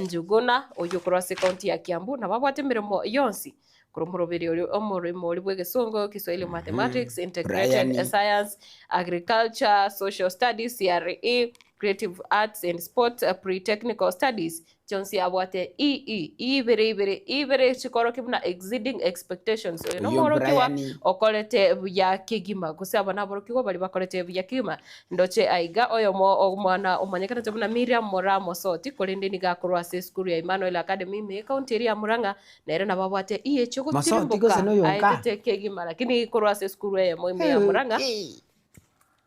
Njuguna oyio okorwa ase county ya Kiambu nabo abwate emeremo yonsi korwa omoroberi oria omoremo oria bwa egesongo, Kiswahili, Mathematics, Integrated Brian. Science, Agriculture, Social Studies, CRE, Creative Arts and Sports, Pre-Technical Studies, Chionsi abwate i i ibere ibere ibere chikorokia buna exceeding expectations. Oyo Oyio nomworokigwa Brian. okorete buya kegima gose aba naborokigwa baria bakorete buya kegima. Ndoche aiga oyomo omwana omanyekanete buna Miriam Moraa Mosoti korende nigo akorwa ase esukuru ya Emmanuel Academy ime ekaunti eria ya Murang'a nere nabo abwate i echio Mosoti gotirimboka gose noyo nka? aetete kegima lakini korwa ase esukuru eyemo ime ya Murang'a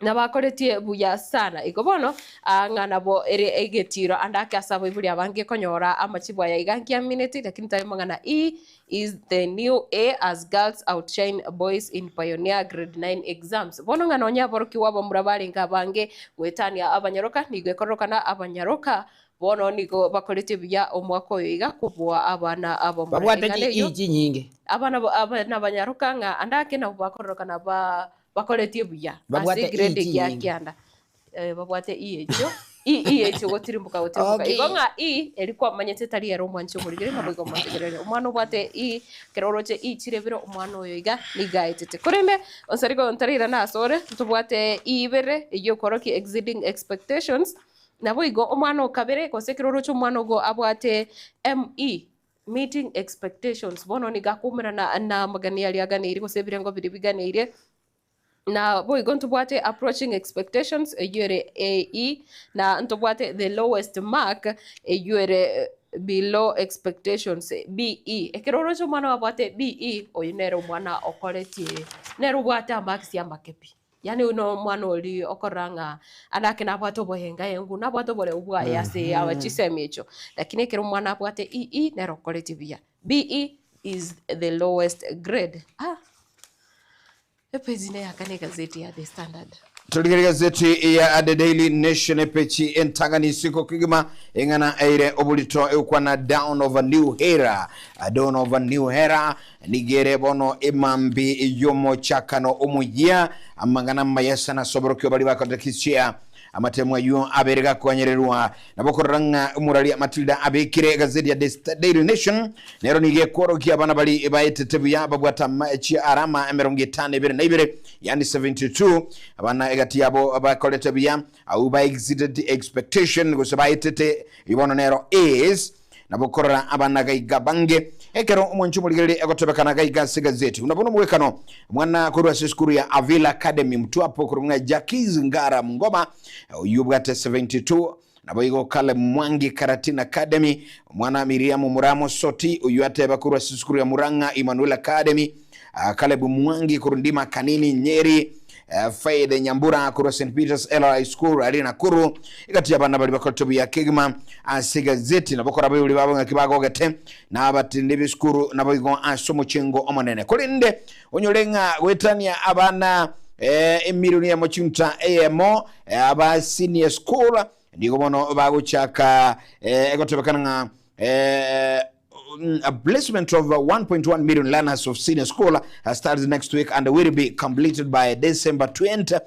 Nabakoretie buya sana. Igo bono, ng'a nabo ere egetiiro ande ake ase abaibori abange konyora amachibu aya iga nkiamineti, lakini tari mang'ana E is the new A as girls outshine boys in pioneer grade 9 exams. Bono ng'a nonye aborokigwa abamura barenge abange goetania abanyaroka, nigo ekororokana abanyaroka bono nigo bakoretie buya omwaka oyo iga kobua abana abamura. Babwate Eng'ana chi eyio E chinyinge. abana abana abanyaroka ng'a ande ake nabo bakororokana ba Bakoretie buya ase Babwate egrade E egia chinyinge. kianda. Eh, babwate E echio. E, E echio gotirimboka gotirimboka. Okay. Igo ng'a E eri kwamanyete tari ere omwanchi omorigere nabo igo omotegerere. Omwana obwate E, ekero oroche E chirebire omwana oyo iga nigo aetete. Korende onsi ariko ntarairana asore, ntobwate E ibere eyio ekorokia exceeding expectations, nabo igo omwana o kabere gose ekero oroche omwana ogo abwate ME, meeting expectations, bono nigo akoumerana na amagani aria aganeirie gose ebirengo biria biganeirie, na boigo ntobwate approaching expectations eyio ere AE, na ntobwate the lowest mark eyio ere below expectations BE. Ekero oroche omwana obwate BE, oyio nere omwana okoretie nere obwate amarks amake pi. Yaani oyio nomwana oria okorora ng'a anake nabwate oboyengayengu, nabwate oboreu bwaye ase chisemi echio. Lakini ekero omwana abwate EE nere okoretie buya. BE is the lowest grade. Ah! Epeji ine yaka na egazeti ya The Standard. Torigereria egazeti ya The Daily Nation epechi entang'ani isiko kegima eng'ana eire oborito egokwana Dawn of a New Era. Dawn of a New Era Nigo ere bono emambi y'omochakano omoyia, amang'ana amaya sana ase oborokio baria bakorete Kisia. Amatemo ayio abere gakoanyererwa. Nabo okorora ng'a omoraria Matilda abekire egazeti ya The Daily Nation nero nigo ekworokia abana baria baetete buya babwate chiarama emerongo etano ebere na ibere, yaani 72, abana egati yabo bakorete buya, abwo ba exceeded expectation gose baetete, eyio bono nero is Nabo korora abana gaiga bange, ekero omwanchi omorigereria egotebekana gaiga ase egazeti. Buna bono omogwekano, omwana korwa ase esukuru ya Avila Academy Mtwapo korwa ng'a Jackies Ngara Mungoma, oyio obwate 72, naboigo Caleb Mwangi Karatina Academy, omwana Miriam Muramo Soti oyio ateba korwa ase esukuru ya Murang'a Emmanuel Academy, Caleb Mwangi korwa Ndima Kanini Nyeri, Faith Nyambura korwa St Peters LRI School aria Nakuru, egati y'abana baria bakorete buya kegima ase egazeti nabo kora abaibori babo ng'aki bagogete na abatindi b'esukuru naboigo ase omochengo omonene. Korende onyore ng'a goetania abana emilioni eyemo chunta eyemo aba senior school nigo bono bagochaka egotebekana ng'a. placement of 1.1 million learners of senior school starts next week and will be completed by December 20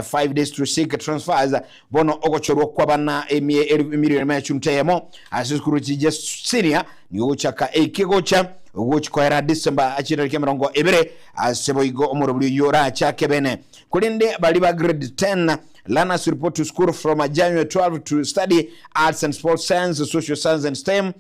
5 days to seek transfers. Bono ogochorwa kw'abana emie emilioni emo ya chunta eyemo ase esukuru chije senior nigo gochaka eke gocha gochi koera December chitariki emerongo ebere ase boigo omorobori oyio orachake bene. Korende baria ba grade 10 learners report to school from January 12 to study arts and sports science, social science and STEM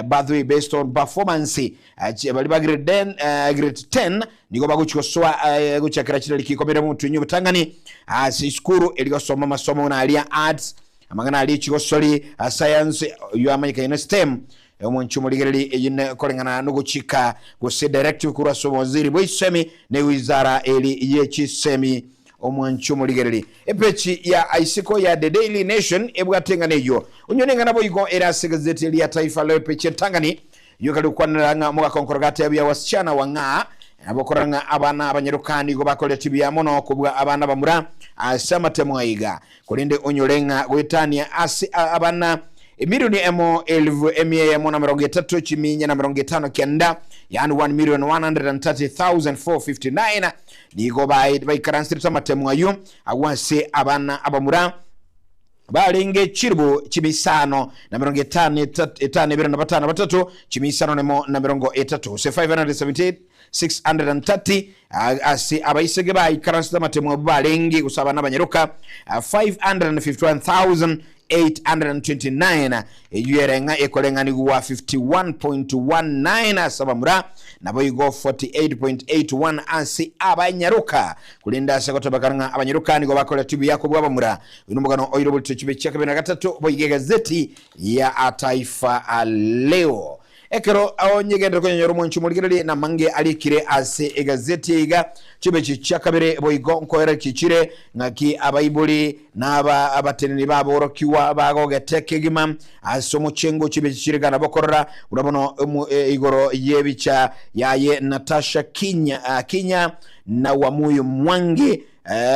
pathway based on performance. Baria ba grade 10, grade 10 nigo bagochi gosoa gochakera chitariki ikomi na omotuenyi obotang'ani ase esukuru eri gosoma amasomo buna aria arts, amang'ana aria echigosori, science, oyio amanyekaine STEM. Omonche omorigereria eyio ne koreng'ana nogochika gose directive korwa ase obowaziri bwa isemi ne wizara eri ye chisemi. Omwanche omorigereria epechi ya isiko ya The Daily Nation ebwate eng'ana eyio. Onyore eng'ana boigo ere ase egazeti eria ya Taifa Leo epechi entang'ani eyio ekare gokwanera ng'a omogakonkoro gatebia wasichana wang'aa nabo okorora ng'a abana abanyaroka nigo bakoreti buya mono kobua abana bamura ase amatemo aiga. Korende onyore ng'a goetania ase abana emilioni emo elifu emia eyemo na merongo etato chiminya na merongo etano kenda, yaani 1,130,459, nigo baikaranserete amatemo ayio agwo ase abana abamura barenge chilifu chimisano na merongo etano etano ebere na batano batato chimisano nemo na merongo etato, gose 578 630, ase abaiseke baikaransete amatemo abwo barenge gose abana abanyaroka 551,829, eyio ere ng'a ekoreng'anigwa 51.19 ase abamura, naboigo 48.81 ase abanyaroka. Korende ase gotebekana ng'a abanyaroka nigo bakoreti buya kobua abamura. Oyio nomogano oire oborito chibe chia kabere na gatato boigo egazeti ya Taifa Leo. Ekero onyegenderete konyonyora omwancho omorigererie namange arikire ase egazeti eye iga, chibechi chia kabere boigo nkoerekia chire ng'aki abaibori na aba abateneni b'aborokigwa bagogete kegima ase omochengo chibechi chire gana bokorora buna bono igoro y'ebicha yaye Natasha Kinya, Kinya na Wamuyu Mwangi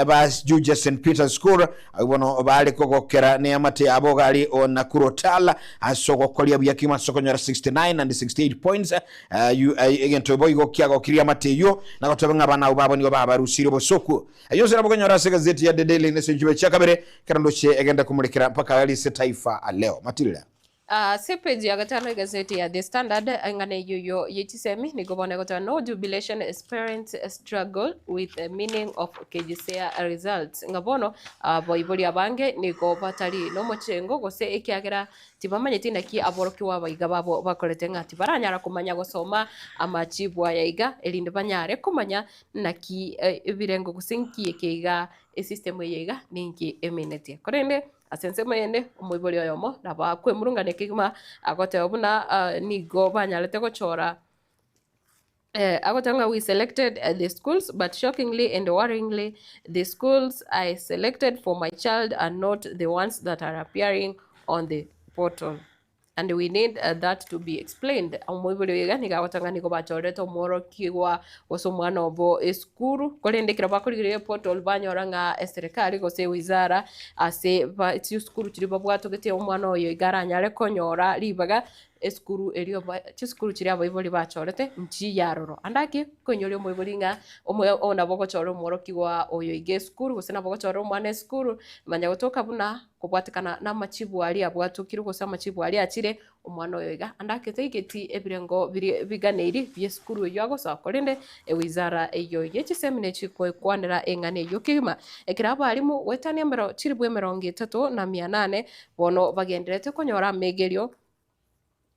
Ba Juja St Peter's School abwo bono bare kogokera neamate yabo gari o Nakuru Hotel ase ogokoria buya kegima ase okonyora 69 and 68 points. Egento boigo kiagokirie amate eyio na goteba ng'a abana abwo babo nigo babarusirie obosoku. Ayio onsi nabo okonyora ase egazeti ya The Daily Nation chibe chia kabere ekero ndoche egende komorekera mpaka ase Taifa Leo. Matilda. Ase epeji ya gatano egazeti ya The Standard, eng'ana eyio yo ye chisemi nigo bono egoteba No jubilation as parents struggle with the meaning of KJSEA results. Ng'a bono abaibori abange nigo batari nomochengo gose ekiagera tibamanyeti naki aborokigwa abaiga babo bakorete ng'a tibaranyara komanya gosoma amachibu aya iga erinde banyare komanya naki ebirengo gose nki eke iga esystem eye iga ninki eminetie. Korende Ase ensemo eyende, omoibori oyomo nabo akwemurungania kegima agoteba buna nigo banyarete gochora agoteba ng'a we selected the schools but shockingly and worryingly the schools I selected for my child are not the ones that are appearing on the portal. And we need that to be explained. Omoibori oyo iga nigo agoteba ng'a nigo bachorete omworokigwa gose omwana obo esukuru, korende ekero bakorigereria eportal banyora ng'a eserekari gose ewizara ase ba chisukuru chiria babwatogete omwana oyo iga aranyare konyora ribaga esukuru erio ba chisukuru chiria abaibori bachorete nchiya aroro. Ande ake koinyoria omoibori ng'a omo nabo ogochora omworokigwa oyo iga esukuru gose nabo ogochora omwana esukuru, manya gotoka buna Kobwatekana namachibu aria abwatokirwe gose amachibu aria achire, omwana oyo iga ande aketaigeti ebirengo biria biganeiri bi'esukuru eyio agosoa, korende ewizara eyio ye chisemi nechikoekwanera eng'ana eyio kegima. Ekero abalimu goetania emero chilifu emerongo etato na mia nane bono bagendererete konyora amegerio,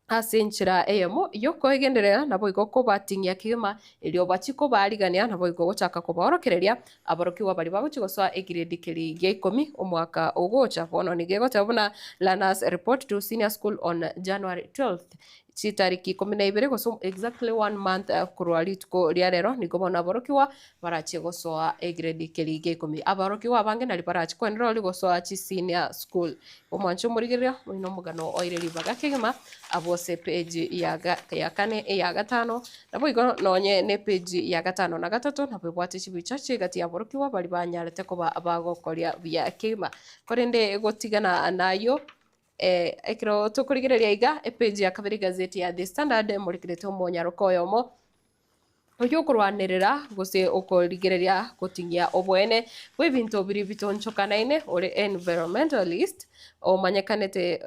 Ase enchera eyemo y'okoegenderera naboigo kobating'ia kegima, erio bachie kobaarigania, naboigo gochaka kobaorokereria aborokigwa baria bagochia gosoa egiredi keria gia ikomi omwaka ogocha. Bono nigo egoteba buna Learners report to senior school on January 12th, chitariki ikomi na ibere gose exactly one month korwa rituko ria rero nigo bono aborokigwa barachie gosoa egiredi keria gia ikomi. Aborokigwa abange nario barachie koenderera gosoa chisenior school. Omwanche omorigereria oino omogano oire ribaga kegima abwo ase epeji ya ga ya kane eya gatano, naboigo nonye na epeji ya gatano na gatato nabo ebwate chibicha chi'egati y'aborokigwa baria banyarete koba bagokoria buya kegima. Korende gotigana nayio. Eh, ekero tokorigereria iga epage ya kabere egazeti ya The Standard emorekerete omonyaroka oyomo oyio okorwanerera gose okorigereria goting'ia oboene bw'ebinto biria bitonchokanaine ore environmentalist omanyekanete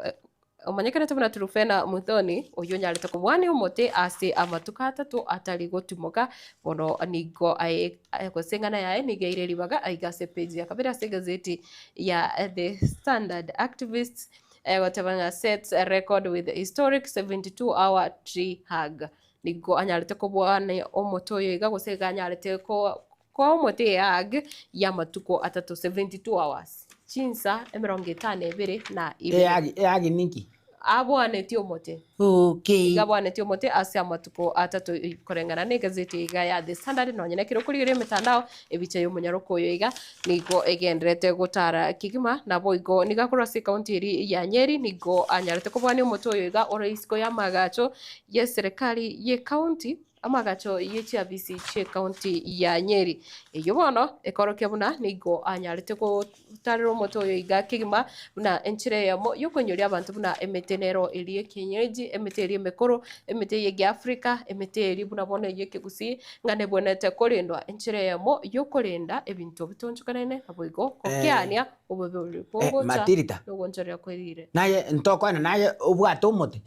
omanyekanete buna Truphena Muthoni oyio onyarete kobwania omote ase amatuko atato atari gotimoka bono nigo aye gose eng'ana yaye nigo eire ribaga aiga ase epage ya kabere ase egazeti ya The Standard. Activists egoteba ng'a sets a record with historic 72 hour tree hug. Nigo anyarete kobwania omote oyo iga gose iga anyarete koa omote ehug y'amatuko atato 72 hours, chinsa emerongo etano ebere na ibere. Ehug ehug ninki? Abwanetie omote. Okay. Iga abwanetie omote ase amatuko atato koreng'ana na egazeti iga ya The Standard nonye nekero okorigereria emetandao ebicha y'omonyaroka oyo iga nigo egendererete gotara kegima naboigo nigo akorwa ase ekaunti eria ya Nyeri nigo anyarete kobwania omote oyo iga ore isiko y'amagacho y'eserekari y'ekaunti amagacho ye chiafisi chi'ecounty ya Nyeri. Eyio bono ekorokia buna nigo anyarete gotarera omote oyo iga kegima buna enchera eyemo yokoinyoria abanto buna emete nero eria ekienyeji, emete eria emekoro, emete eye egeafrika, emete eria buna bono eye ekegusii ng'a nebwenerete korendwa. Enchera eyemo yokorenda ebinto bitonchokanene naboigo gokeania obobe oria bogocha Matilda. nogoonchorera kwerire. Naye ntokwana naye obwate omote.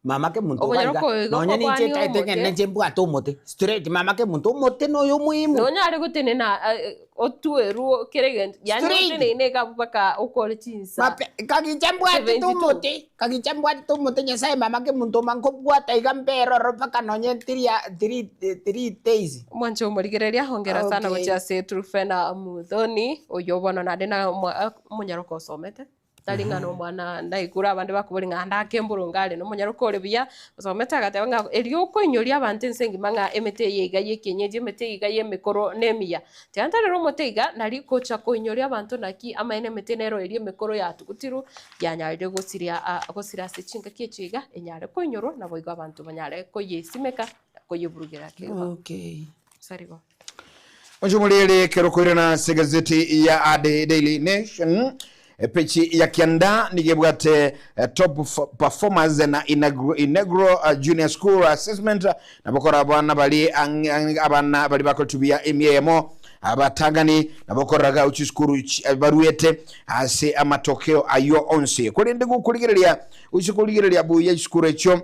Mama kemonto Okonyora iga iga, koiga nonye ninche kobwania ntaete omote. ng'ende ninche mbwate omote straight mama kemonto omote noyo omoimo. Nonyare gotenena otwerwe kera egento, yaani Straight. oteneine iga abwo mpaka okore chinsa Mape kagicha mbwatete 72. omote, kagicha mbwatete omote Nyasaye mama kemonto oma nkobwata iga mbere ororo mpaka nonye tiria tiri tiri days. Mwanche omorigereria, hongera sana Okay. gochia ase Truphena Muthoni, oyio bono naende na omonyaroka osomete. Tari ng'a nomwana ndaigure abande bakoboria ng'a ndake mboronge are nomonyaroka ore buya, osomete agateba ng'a erio okoinyoria abanto ense engima ng'a emete eye iga ya ekienyeji, emete eye iga ya emekoro nemiya. Tiga ntarere omote iga nari gocha koinyoria abanto naki amaene emete nero eria emekoro yatugutirwe, yanyarire gosiria gosira ase chingaki echi iga, enyare koinyorwa naboigo abanto banyare koyesimeka na koyeburugera kegima. Okay. Sarigo. Onchomorere ekero koirana ase egazeti ya The Daily Nation epechi ya kianda nigo ebwate eh, top performers na inaugural eh, junior school assessment nabokora abana bari abana bari bakotubia emiemo abatangani nabokoraga chisukuru eh, baruete ase amatokeo ayo onsi korende gokorigereria Gochia korigereria buya chisukuru echio,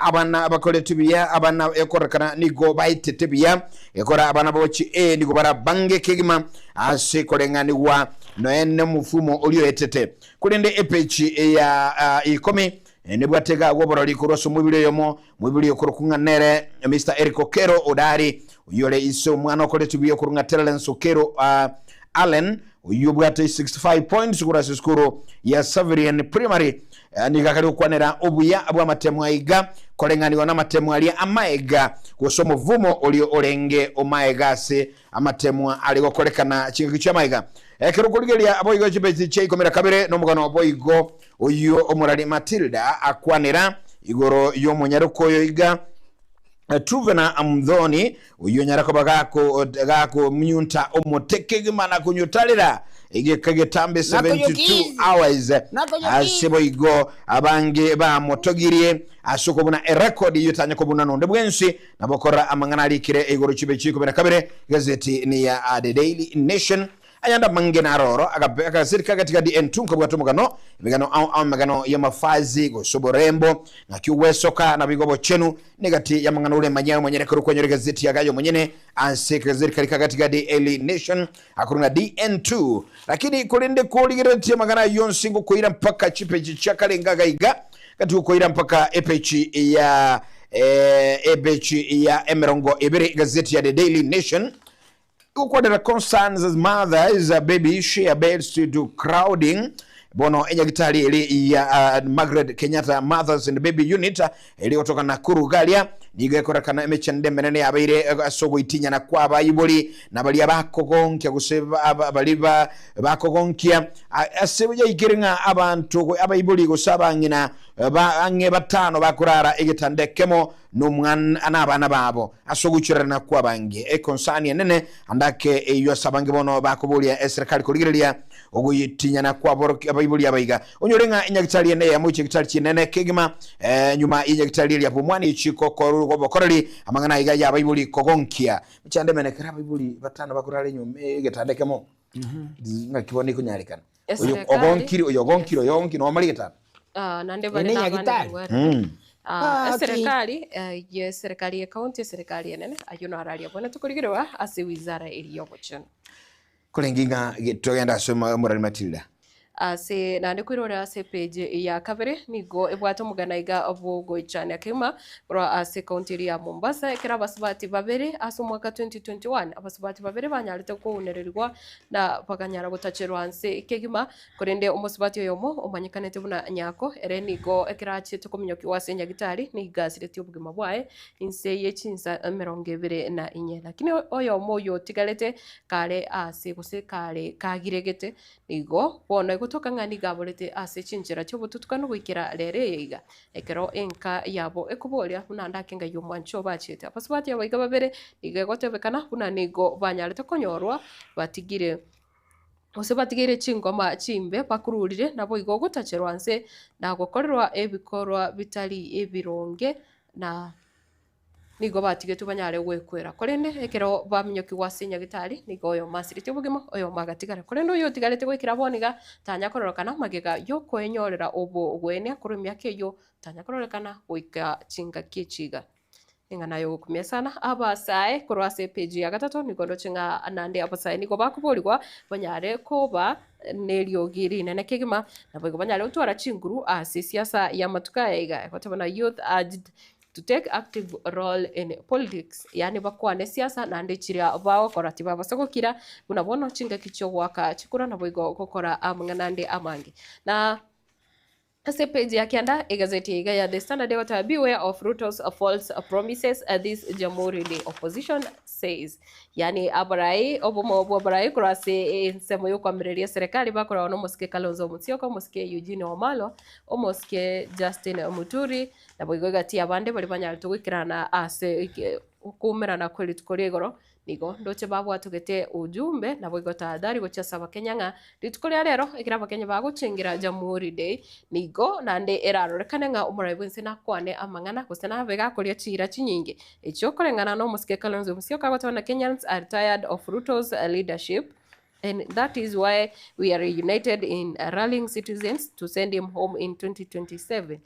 abana bakorete buya, abana ekorekana nigo baetete buya, gekora abana bochi A nigo barabange kegima ase koreng'anigwa noe nomofumo oria oetete. Korende epeji ya ikomi nebwate iga agwo oborori korwa ase omoibori oyomo, moibori okorokwa ng'a nere Mister Eric Okero Odari, oyio ore ise omwana okorete buya okorwa ng'a Terence Okero Allen, Oyio obwate 65 points korwa ase esukuru ya Saverian Primary nigo akare gokwanera obuya bw'amatemo aiga koreng'anigwa n'amatemo aria amaega gose omovumo oria orenge omaega ase amatemo are gokorekana chingaki chi'amaega. Ekero okorigereria boigo chibeti chia ikomi na kabere nomogano boigo oyio omorari Matilda akwanera igoro y'omonyaroka oyo iga Truvena Muthoni, oyio onyare koba gakomunyunta omote kegima na konyotarera egeka getambe 72 hours. Ase boigo abange bamotogirie ase okobuna erekodi eyio etanya kobunwa nonde bwensi na bokora amang'ana arikire igoro chibe chikomi na kabere. Gazeti ni ya The Daily Nation. Ayande amange naro oro, agagaseti kagatigadi entu nkabwate omogano, emegano ao ao emegano y'amafazi, gose oborembo, ng'aki ogwesoka, naboigo obochenu, negati y'amang'ana oremanye aye omonyene ekero kwanyora egazeti yago aye omonyene ase akagazeti karia kagatigadi Early Nation, akorwa ng'a DN2. Lakini korende korigereretie amang'ana ayio onsi ngokoira mpaka chipeji chia kare ngaga iga, gati gokoira mpaka epeji ya epeji ya emerongo ebere egazeti ya The Daily Nation, Gokwanera concerns as mothers baby share beds due to crowding bono enyagitari eri ya Margaret Kenyatta Mothers and Baby Unit eri gotoka Nakuru garia. Nigo ekorekana emechando emenene yabeire ase ogoitinyana kw'abaibori na baria bakogonkia gose baria bakogonkia ase yaikire ng'a abanto abaibori gose abang'ina ba ang'e batano bakorara egetanda ekemo nomwana nabana babo ase ogoichorerana kw'abange. Ekonsani enene ande ake eyio ase abange bono bakoboria eserekari korigereria ogoitinyana kw'abaibori aba iga. Onyore ng'a enyagitari ende eyemo gochia egitari chinene kegima, nyuma y'enyagitari eria bw'omwana echiko korwa obokoreri, amang'ana aiga y'abaibori kogonkia. Mechando emene ekero abaibori batano bakorara enyomba egetanda ekemo, ng'aki bono ekonyarekana? Oyo Eserekari- ogonkire, oyo ogonkire, oyo ogonkire, nomare egetanda. Ah, naende Eye bare ne nabana nyagitari? barware. Ah, Ah, okay. eserekari eh, ye eserekari ye county eserekari enene ayio naro aria bono tokorigererwa ase wizara eria y'obochenu. Korenge ng'a togende ase omorari Matilda. Ase naende koirorera ase epage ya kabere nigo ebwate omogana iga bw'ogoichania kegima korwa ase ekaunti eria ya Mombasa ekero abasubati babere ase omwaka 2021 abasubati babere banyarete kounererigwa na bakanyara gotacherwa nse kegima korende omosubati oyomo omanyekanete buna Nyako ere nigo ekero achiete kominyokiwa ase nyagitari nigo asiretie obogima bwaye inse ye chinsa emerongo ebere na inye lakini oyomo oyio otigarete kare ase gose kare kagiregete Nigo bono egotoka ng'a nigo aborete ase chinchera chi'obotutukanu goikera rero eye iga, ekero enka yabo ekoboria buna ndake ngai omwanchi obo achiete. Abasubati aba iga babere nigo egotebekana buna nigo banyarete konyorwa batigire gose batigeire chingoma chimbe bakururire, naboigo gotacherwa nse na gokorerwa ebikorwa bitari ebironge na. Nigo batigetwe banyare gwekwera. Korende ekero baminyokigwa ase nyagitari, nigo oyomo asiretie obogima, oyomo agatigara. Korende oyo otigarete goikera bono iga, tanya kororekana magega y'okoenyorera obogwenia korwa emiaka eyio, tanya kororekana goika chingaki echi iga. Eng'ana y'ogokumia sana, abasae korwa ase epeji ya gatato nigo ndoche ng'a naende abasae nigo bakoborigwa banyare koba neriogi rinene kegima, naboigo banyare gotwara chinguru ase esiasa y'amatuko aya iga. Egoteba na youth urged to take active role in politics, yaani bakwane siasa naende chiria bagokora tibabasa gokira buna bono chingaki chiogoaka chikura naboigo gokora amang'ana ande amange. Na ase epage ya kianda egazeti iga ya The Standard egoteba beware of Ruto's false promises this Jamhuri Day opposition says. Yaani abarai obomo bwa abarai korwa ase ensemo yokoamereria eserekari bakoragwa na omosike Kalonzo Musyoka, omosike Eugene Wamalwa, omosike Justin Muturi, Naboigo egati y'abande baria banyarete goikerana ase okoumerana kwe rituko ria igoro, nigo ndoche babwatogete ujumbe, naboigo tahadhari gochia ase Abakenya ng'a rituko ria rero ekero Abakenya bagochengera Jamhuri Day, nigo naende erarorekane ng'a omorai bw'ense nakwane amang'ana gose nabe gakoria chiira chinyinge echio koreng'ana na omosike Kalonzo Musyoka agoteba na Kenyans are tired of Ruto's leadership and that is why we are united in rallying citizens to send him home in 2027.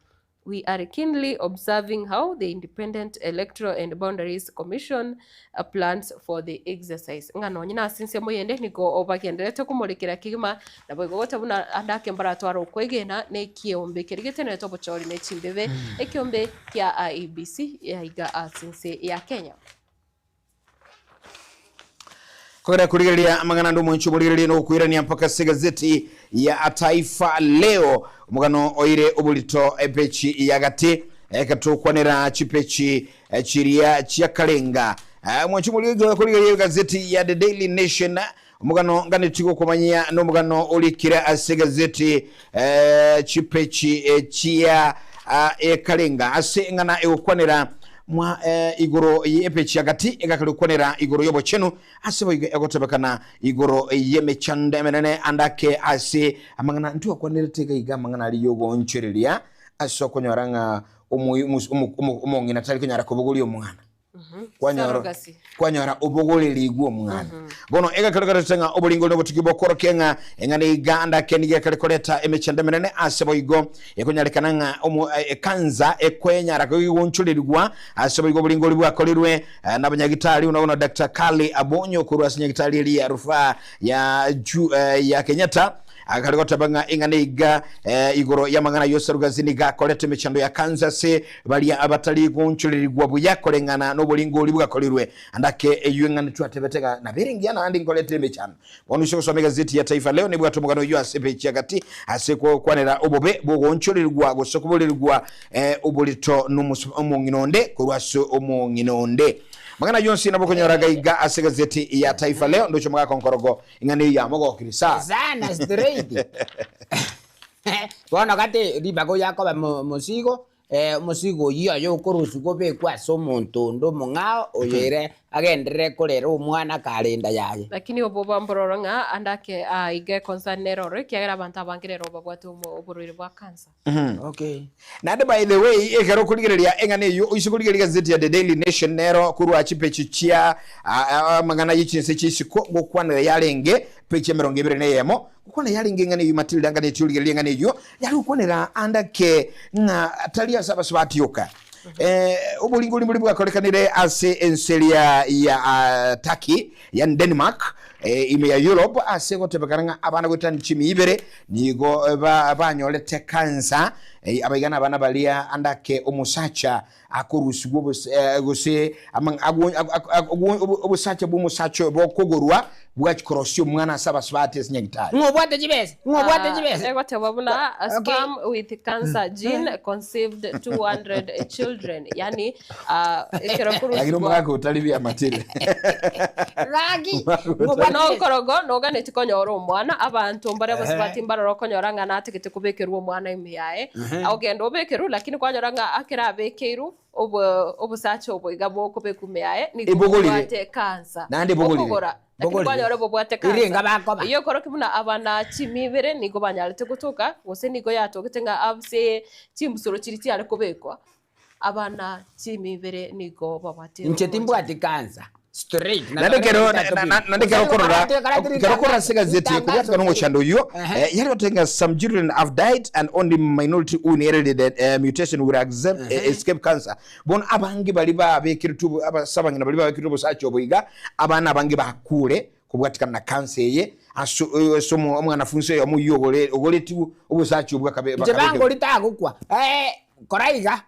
We are keenly observing how the Independent Electoral and Boundaries Commission plans for the exercise. Ng'a nonye nase ensemo eyende nigo bagendererete komorekera kegima, naboigo goteba buna ande ake mbaratware okwegena na ekiombe keria getenerete obochori ne chimbebe, ekiombe kia IEBC aiga ase ense ya Kenya. Kogera kurigereria amang'ana ande omonche oborigererie na okoirania mpaka ase egazeti ya Taifa Leo omogano oire oborito epechi ya gati ekatokwanera chipechi chiria chia karenga omonche omorigereria kurigereria egazeti ya The Daily Nation omogano nganeti gokomanyia na omogano orikire ase egazeti chipechi chia ekarenga ase eng'ana egokwanera mwa igoro y'epechi ya gati egakare gokwanera igoro y'obochenu ase boigo egotebekana igoro y'emechando emenene ande ake ase amang'ana ntwakwanerete iga iga amang'ana aria y'ogoonchoreria ase okonyora ng'a omong'ina tari konyara kobogoria omwana. Kwanyora Surrogacy. kwanyora obogorerigwe omwana bono egekero kerete ng'a oboringo nobotuki bokorokia ng'a eng'ana iga ande ake nigo ekare koreta emechando emenene ase boigo ekonyarekana ng'a omo ekansa ekwenyara kogonchorerigwa ase boigo oboringori bwakorirwe nabanyagitari buna bono Dr. Carly Abonyo korwa ase nyagitari eria ya rufaa ya ju ya Kenyatta. Akare goteba ng'a ing'ana iga eh, igoro y'amang'ana y'osarugazi nigo akorete emechando ya kansa ase baria abatari goonchorerigwa buya koreng'ana noboringori bwakorirwe. Ande ake eyio ing'ana twatebete ng'a nabere engiya naende nkoretire emechando. Bono ase gosoma egazeti ya Taifa Leo nebwate omogano oyio ase epeji ya gati ase gokwanera obobe bw'ogoonchorerigwa gose koborerigwa eh, oborito nomong'ina onde korwa ase omong'ina onde. Amang'ana ayio onsi nabo okonyora gaiga ase egazeti ya Taifa Leo ndoche omogaka onkorogo Ing'ana eyio yamogokire sana. Sana straight. Bono gati ribaga oyo akoba mosigo, omosigo oyio oye okorusigwa obekwe ase omonto onde omong'ao oyo ere agenderere korera omwana kare enda yaye. Lakini oboba mbororo ng'a ande ake iga econcern nere ororo ekiagera abanto abange rero babwate oborwaire bwa cancer. Okay. Naende by the way, ekero okorigereria eng'ana eyio, oise korigereria egazeti ya The Daily Nation nero korwa chipeji chia amang'ana ye chinse chia isiko ngokwanera yarenge peji emerongo ebere na eyemo, ngokwanera yarenge eng'ana eyio Matilda nganeti origereria eng'ana eyio, yare gokwanera ande ake ng'a tari ase abasubati oka. Oboringori mbori bwakorekanire ase ense eria ya Turkey, yaani Denmark, ime ya Europe, ase gotebekana ng'a abana goetania chimia ibere nigo banyorete kansa. Abaiga nabana baria ande ake omosacha akorusigwa gose obosacha bw'omosacha oyo bokogorwa bwachia korosia omwana ase abasubati ase nyagitari. Ng'a obwate chibesa, ng'a obwate chibesa. Egotebwa buna sperm with cancer gene conceived 200 children yani ekero Lakini korusigwa omogaka otari biamatire. Gaki, nokorogo noganeti konyora omwana abanto mbare abasubati mbarora okonyora ng'a natagete kobekerwa omwana ime yaye ogenda obekerwe lakini kwanyora ng'a akero abekeirwe obosacha obo iga bokobekwa ime yaye nigo Ebogorire. bobwate cancer Naende ebogorire. Okogora lakini Bogorire. kwanyora bobwate Ere enga cancer bakoba. Eyio ekorokia buna abana chimia ibere nigo banyarete gotoka gose nigo yatogete ng'a ase chimbusuro chiria chiare kobekwa abana chimia ibere nigo babwate Inche timbwati cancer. Straight. Naende ekero naende ekero okorora ekero okorora ase egazeti eye kobwatekana nomochando oyio eh, yari goteba ng'a some children have died and only minority who inherited a mutation will accept, eh, escape cancer. Bono abange baria babekeretwe obo- ase abang'ina baria babekeretwe obosacha obo iga, abana abange bakure kobwatekana na cancer eye ase ase omo- omwanafunsi oyomo oyio ogore ogoretigwe obosacha obwo akabe Inche bakabekerwa. bangori tagokwa. Eh, kora iga.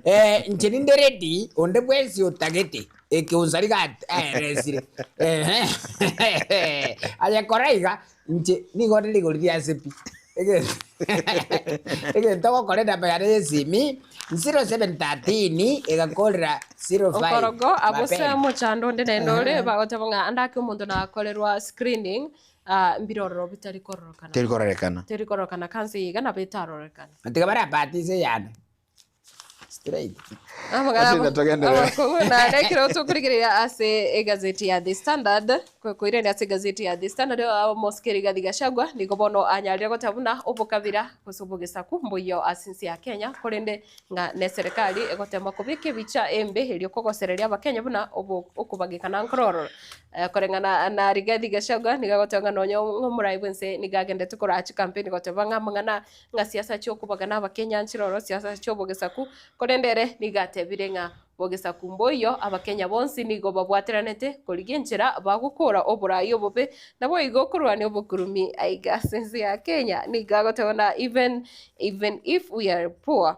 Eh, inche ninde ready, onde bwensi otagete ekeonsa riga aeresire. Ehe. Aye kora iga, inche nigo ore rigori riase pi. Egento ogokora enamba yane ya esimi, 0713 egakorera 05 Okorogo abwo se mapema. omochando onde naende ore bagoteba ng'a ande ake omonto nakorerwa screening mbirororo bitari kororokana. Teri kororekana. Teri kororokana kansa eye iga nabo etarorekane. Tiga barabatise eyane. Straight. Ase togenderere. Amakong'u naende ekero tokorigereria ase egazeti ya The Standard, koirania ase egazeti ya The Standard, omosike Rigathi Gachagua nigo bono anyarire goteba buna obokabira gose obogesaku mboiyo ase ense ya Kenya, korende ng'a neserikari egotema kobeka ebicha embe erio kogosereria abakenya buna okobagekana nkorororo. Koreng'ana na Rigathi Gachagua nigo agoteba ng'a nonye omorai bwense nigo agendete koraa chikampeni goteba ng'a amang'ana ng'a siasa chiokobagana abakenya nchiroro siasa chiobogesaku, korende ere nigo atebire ng'a bogesaku mboiyo abakenya bonsi nigo babwateranete korigia enchera bagokora oborai obobe naboigo korwania obokurumi aiga ase ense ya Kenya. Nigo agoteba ng'a even even if we are poor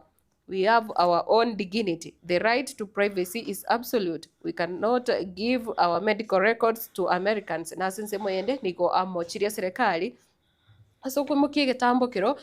we have our own dignity, the right to privacy is absolute, we cannot give our medical records to Americans. Na ase ensemo eyende nigo amochirie serikali Ase okoimokia egetambokero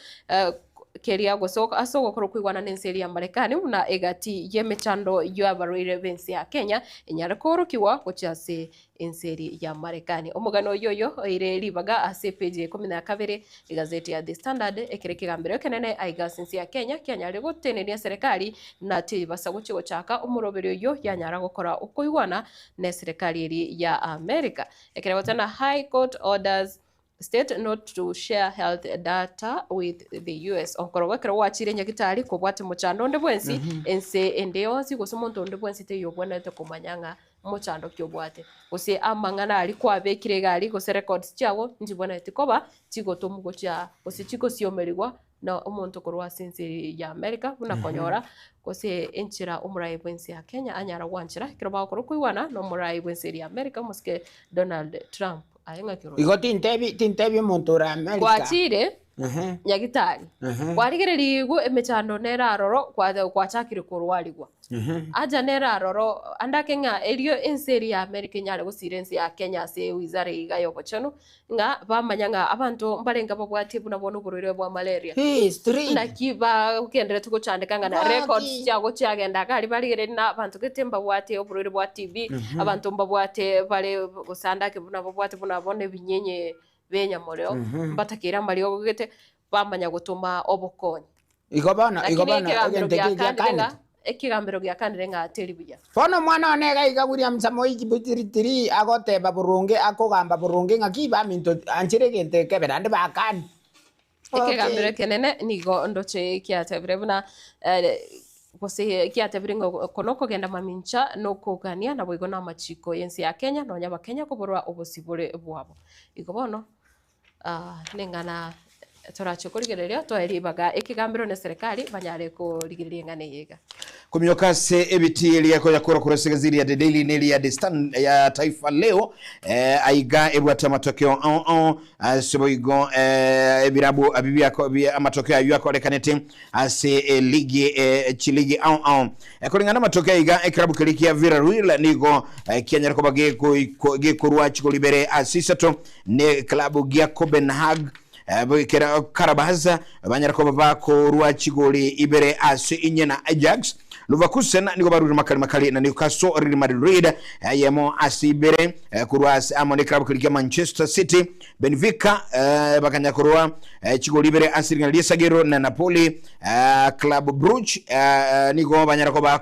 keria gose ase ogokora okoigwana nense eria ya Marekani buna egati y'emechando y'abarwaire b'ense ya Kenya enyare koorokigwa gochia ase ense eria ya Marekani. Omogano oyio oyo oire ribaga ase epeji ya ikomi na kabere egazeti ya The Standard ekero ekegambero ekenene aiga ase ense ya Kenya kianyarire gotenenia serikali na tibasa gochia gochaka omoroberi oyio yanyara gokora okoigwana neserikali eria ya America. Ekero goteba High Court orders State not to share health data with the US. Okorogwa ekero gwachire nyagitari kobwate mochando onde bwensi, ense ende yonsi gose omonto onde bwensi teiyo obwenerete komanya ng'a mochando ki obwate. Gose amang'ana aria kwabekire iga aria gose records chiago nchibwenereti koba chigotomwa gochia gose chigosiomerigwa na omonto korwa ase ense eye ya America buna konyora gose enchera omorai bwense ya Kenya anyara gwanchera ekero bagokora okoigwana na omorai bwense eri ya America omosike Donald Trump. Aye ng'aki oroche? Igo tintebi tintebi omonto ore America. Gwachire Ehe. nyagitari, Ehe. kwarigererigwe emechando nere aroro, kwa- gwachakire korwarigwa. Ehe. Aja nere aroro, ande ake ng'a erio ense eria ya America enyare gosira ense ya Kenya ase ewizara eye iga ya obochenu, ng'a bamanya ng'a abanto mbarenge babwatie buna bono oborwaire bwa malaria. Hey, strange. Naki bagenderete gochandeka ng'a na Gaki. records chiago chiagenda iga aria barigereria na abanto gete mbabwate oborwaire bwa TB, Mhm. abanto mbabwate bare gose ande ake buna babwate buna bono ebinyenye b'enyamoreo, Mhm. mbatakeire amariogo gete, bamanya gotoma obokonyi. Igo bono, igo Lakini bono, ekegambero egento eke giakanire giakanete. ng'a ekegambero giakanire ng'a teri buya. Bono omwana one iga iga William Samoei Kipchirchir agoteba boronge akogamba boronge ng'aki baminto anchera egento ekebe naende bakani. Ekegambero ekenene nigo ndoche kiatebire buna eh, gose kiatebire ng'a oko nokogenda mamincha na okogania naboigo na amachiko y'ense ya Kenya nonya abakenya koborwa obosibore bwabo. Igo bono ah, neng'ana torache korigereria toe ribaga ekegambero na eserekari banyare korigereria eng'ana eye iga. Komioka ase ebiti eria konya korokora ase egazeti ya The Daily na eria The Stand ya Taifa Leo eh, aiga ebwate amatokeo ao ao ase boigo eh, ebirabu abi biako bi- amatokeo ayio akorekanete ase eligi eh, chiligi ao ao Eh, koreng'ana amatokeo aiga ekerabu keria kia Villarreal nigo eh, kianyare koba geko- gekorwa chigori ibere ase isato ne eklabu gia Copenhagen Kera Karabas banyare koba bakorua chigori ibere ase inye na Ajax. Leverkusen nigo barure makali makali na Newcastle, Real Madrid eyemo ase ibere korwa ase amo ne eklabu keria kia Manchester City. Benfica bakanya korua chigori ibere ase ring'ana ri'esagero na Napoli. Club Brugge nigo banyare koba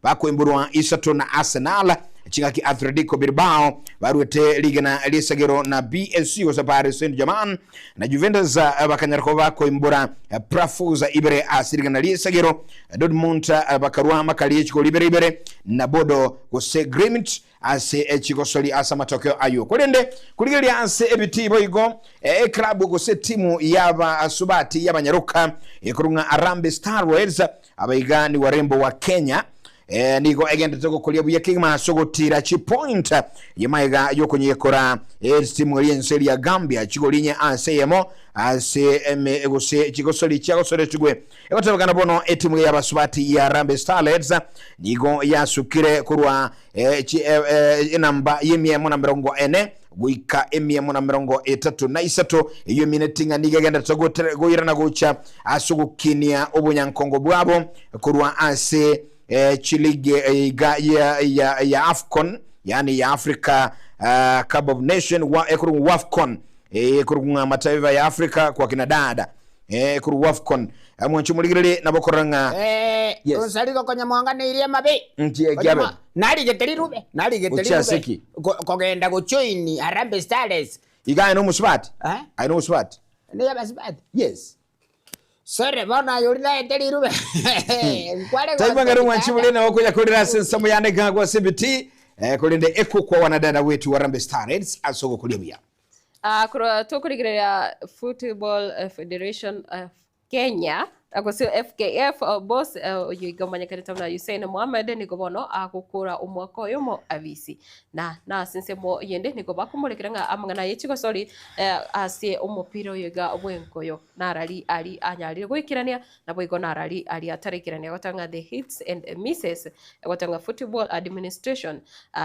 bakoimborwa isato na Arsenal. Chingaki Atletico Bilbao baruete rigena ri'esagero na PSG gose Paris Saint-Germain na Juventus bakanyara koba bakoimbora Prafuza ibere ase rigena ri'esagero. Dortmund bakarua amakari y'echigori ibere ibere na Bodo gose Glimt ase chigosori ase amatokeo ayio. Korende korigereria ase ebitii boigo eklabu gose etimu y'abasubati y'abanyaroka ekorwa ng'a Harambee Starlets Abaiga ni warembo wa Kenya eh, nigo egenderete gokoria buya kegima ase ogotira chipoint yemaiga yokonyekora etimu eria ense eria Gambia chigorinye ase eyemo ase eme gose chigosori chiagosoretigwe egotebekana bono etimu y'abasubati ya Harambee Starlets nigo yasukire korwa eh, chi, eh, eh, enamba y'emiemo na merongo ene goika emiemo na merongo etato na isato, eyio emineti ng'a nigo egenderete gotere- goirana gocha ase ogokinia obonyankongo bwabo korwa ase eh, chiligi eh, iga ya, ya, ya AFCON yaani ya Africa uh, Cup of Nation wa, ekorwa WAFCON eh, ekorwa ng'a mataifa ya Africa kwa kina dada eh, ekorwa WAFCON eh, mwancho morigererie nabo korora ng'a Eh, Yes. onsari gokonya mwanganeirie amabe. Ntie kiabe. Konya Narigete rirube, narigete Gochia ase rirube. ki? Ko- Kogenda gojoin Harambee Starlets. Iga aye nomusubati? Eh? Aye nomusubati? Niye abasubati? Yes. Sorry, bono aye oria naete rirube. Nkware Taigwa ng'ere gotobi mwanchi tata. bore nabo konya korera ase ensemo yane gagwa ase ebiti eh, korende ekokwa wanadada wetu wa Harambee Starlets ase ogokoria buya. Ah, korwa tokorigereria Football eh, Federation of Kenya gose FKF boss oyio iga omanyekanete buna Hussein Mohammed nigo bono agokora omwaka oyomo abisi. Na nase ensemo yende nigo bakomorekera ng'a amang'ana ye chigosori ase omopira oyo iga bw'enkoyo narari ari anyarire goikerania naboigo narari ari ataraikerania goteba ng'a the hits and misses egoteba ng'a football administration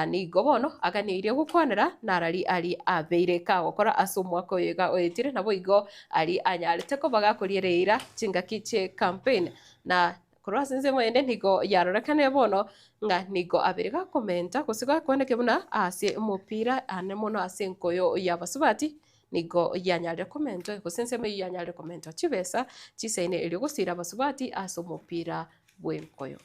Nigo bono aganeirie gokwanera narari aria abeire kagokora ase omwaka oyo iga oetire, naboigo aria anyarete koba gakoriera eira chingaki chie campaign. Na korwa ase ensemo ende nigo yarorekanire bono ng'a nigo abeire gakomenta gose gakoenekia buna ase omopira ane mono ase enkoyo y'abasubati nigo yanyarire komentwa gose ensemo eyio yanyarire komentwa chibesa chisaine erio gosiira abasubati ase omopira bw'enkoyo.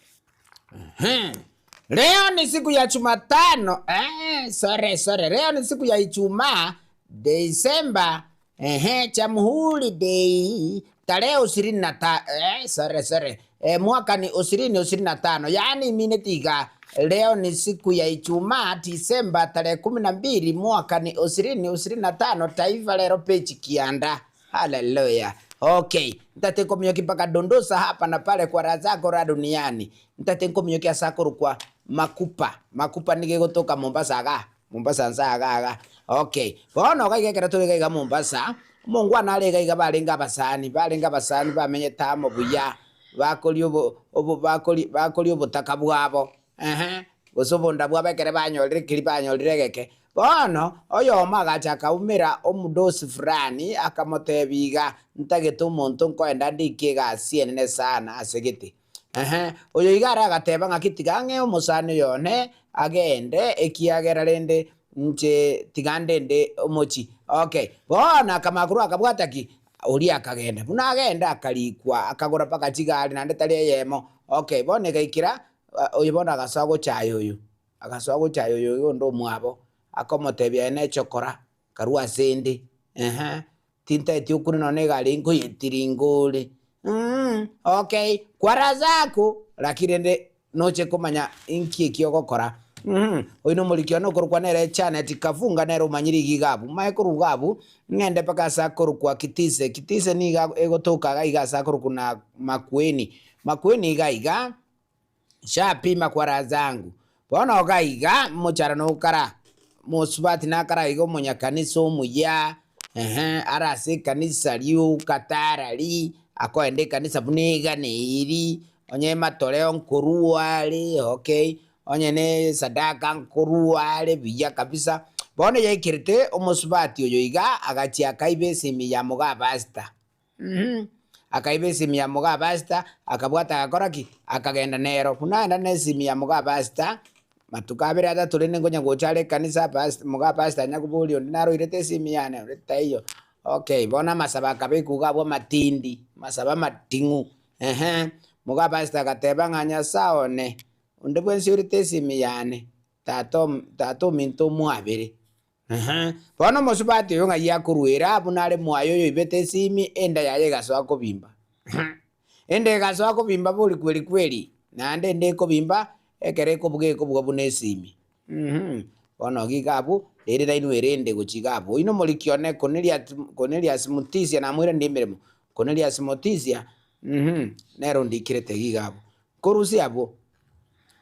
Leo ni siku ya Jumatano. Eh, sorry, sorry. Leo ni siku ya Ijumaa, Desemba, ehe, Jamhuri Day, tarehe ishirini na ta, eh, sorry, sorry. Eh, mwaka ni 2025. Yaani minute iga. Leo ni siku ya Ijumaa, Disemba tarehe 12, mwaka ni 2025, Taifa Leo page kianda. Haleluya. Okay. Ntate nkominyokia mpaka dondosa hapa na pale kwa raha zako raha duniani. Ntate nkominyokia ase akorokwa Makupa. Makupa nigo egotoka Mombasa igaa. Mombasa nsa iga iga. Okay, bono iga iga ekero tore iga iga Mombasa, omongwana are iga iga barenge abasani, barenge abasani bamenyete amo buya, bakoria obo obo bakoria bakoria obotaka bwabo, ehe, gose obonda bwabo ekere banyorire keria banyorire egeke. Bono, oyomo agacha akaumera omodosi fulani, akamotebia iga, Ntagete omonto nkoenda ndike egasi enene sana ase gete. Ehe, oyo iga are agateba ng'aki tiga ng'ee omosani oyo one agende, ekiagera rende inche tiga ndende omochie. Okay, bono akamanya korwa akabwata ki? Oria akagenda. Buna agenda akarikwa, akagora mpaka chigari naende tari eyemo. Okay, bono egaikera, oyo bono agasoa gochaya oyo, agasoa gochaya oyo oyo onde omwabo, akomotebia aye nechokora, karue ase 'nde, ehe, tintaeti okure nonya na egari nkoyetiringa ore, mh, okay, kwara zako, lakini rende noche komanya inki eki ogokora, mh, oyio na omoriki one okorokwa nere Janet Kafunga nere omanyire iga iga abwo. Maye korwa iga abwo, ng'ende mpaka ase akorokwa Kitise, Kitise nigo egotoka iga iga ase akorokwa na Makueni, Makueni iga iga. Nshapima kwara zangu. Bono iga iga mochara nokara, mosubati nakara iga omonyakanisa omuya, ehe, are ase ekanisa ri'okatarari, akoenda ekanisa buna eganeiri, onye ematoleo nkorua are, okay, onye ne esadaka nkorua are buya kabisa. Bono yaikerete omosubati oyo iga, agachia akaiba esimi ya moga pastor. Akaiba esimi ya moga pastor, akabwata agakora ki? Akagenda nero. Buna aenda na esimi ya moga pastor, matuko abere atato rende nkonya gocha are ekanisa pastor moga pastor anya koboria onde naro oirete esimi yane onde taiyo. Okay, bono amasabo akabekwa iga abwo amatindi, amasabo amating'u, ehe, moga pastor agateba ng'a Nyasaye one, onde bwensi oirete esimi yane, tata tata ominto omwabere. Ehe, bono omosubati oyo ng'ai akoruera buna are mwaye oyo oibete esimi, enda yaye egasoa kobimba. Enda egasoa kobimba bori kweri kweri, naende enda ekobimba, ekero ekobuga ekobuga buna esimi. Bono iga abwo, rende nainwe erende gochia iga abwo. Oyio nomoriki one Cornelius, Cornelius Mutisia namoiranerie emeremo. Cornelius Mutisia, nere ondikirete iga iga abwo. Nkorusia abwo,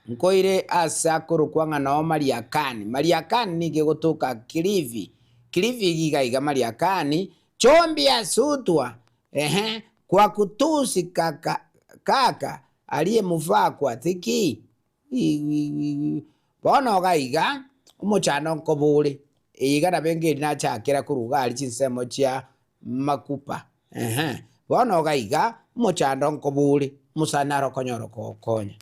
Nkoire ase akorokwa ng'a noo Mariakani. Mariakani nigo egotoka Kilifi. Kilifi iga iga Mariakani, chumbi asutwa, ehe, kwa kutusi kaka, kaka aliyemufaa thiki. Bono iga iga, omochando nkoba ore. Eye iga nabo enga eri nachakera korwa iga aria chinsemo chia Makupa, ehe. Bono iga iga, omochando nkoba ore, omosani naro okonyora kogokonya.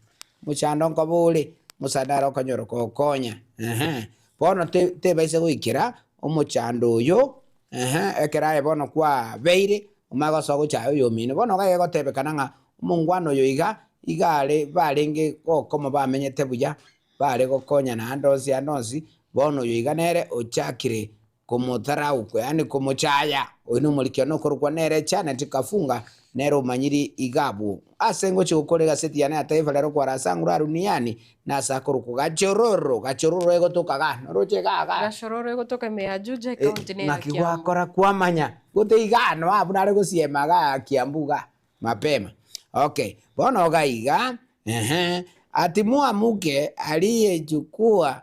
Omochando nkoba ore, omosani naro okonyora kogokonya, ehe. Bono te tebaisa goikera omochando oyo, ehe, ekero aye bono kwabeire, omanye gosoa gochaya oyomino. Bono iga egotebekana ng'a omongwana oyo iga, iga are barenge gokoma bamenyete buya, bare gokonyana ande onsi ande onsi, bono oyo iga nere ochakire Komotharau, yaani komochaya, oyo nomoriki one okorokwa nere Janet Kafunga, nere omanyiri iga abwo. Ase ngochia gokora egaseti yane ya Taifa Lero kwarasa ang'ura Runiani, na ase akorokwa Gachororo, Gachororo egotoka igaa, noroche igaa igaa. Gachororo egotoka ime ya Juja ecounty ne ya Naki Kiambu. gwakora kwamanya, gote igaa noa abwo nare gosiema igaa Kiambu igaa, mapema. Okay, bono iga iga, ehe, ati mwamuke aliyechukua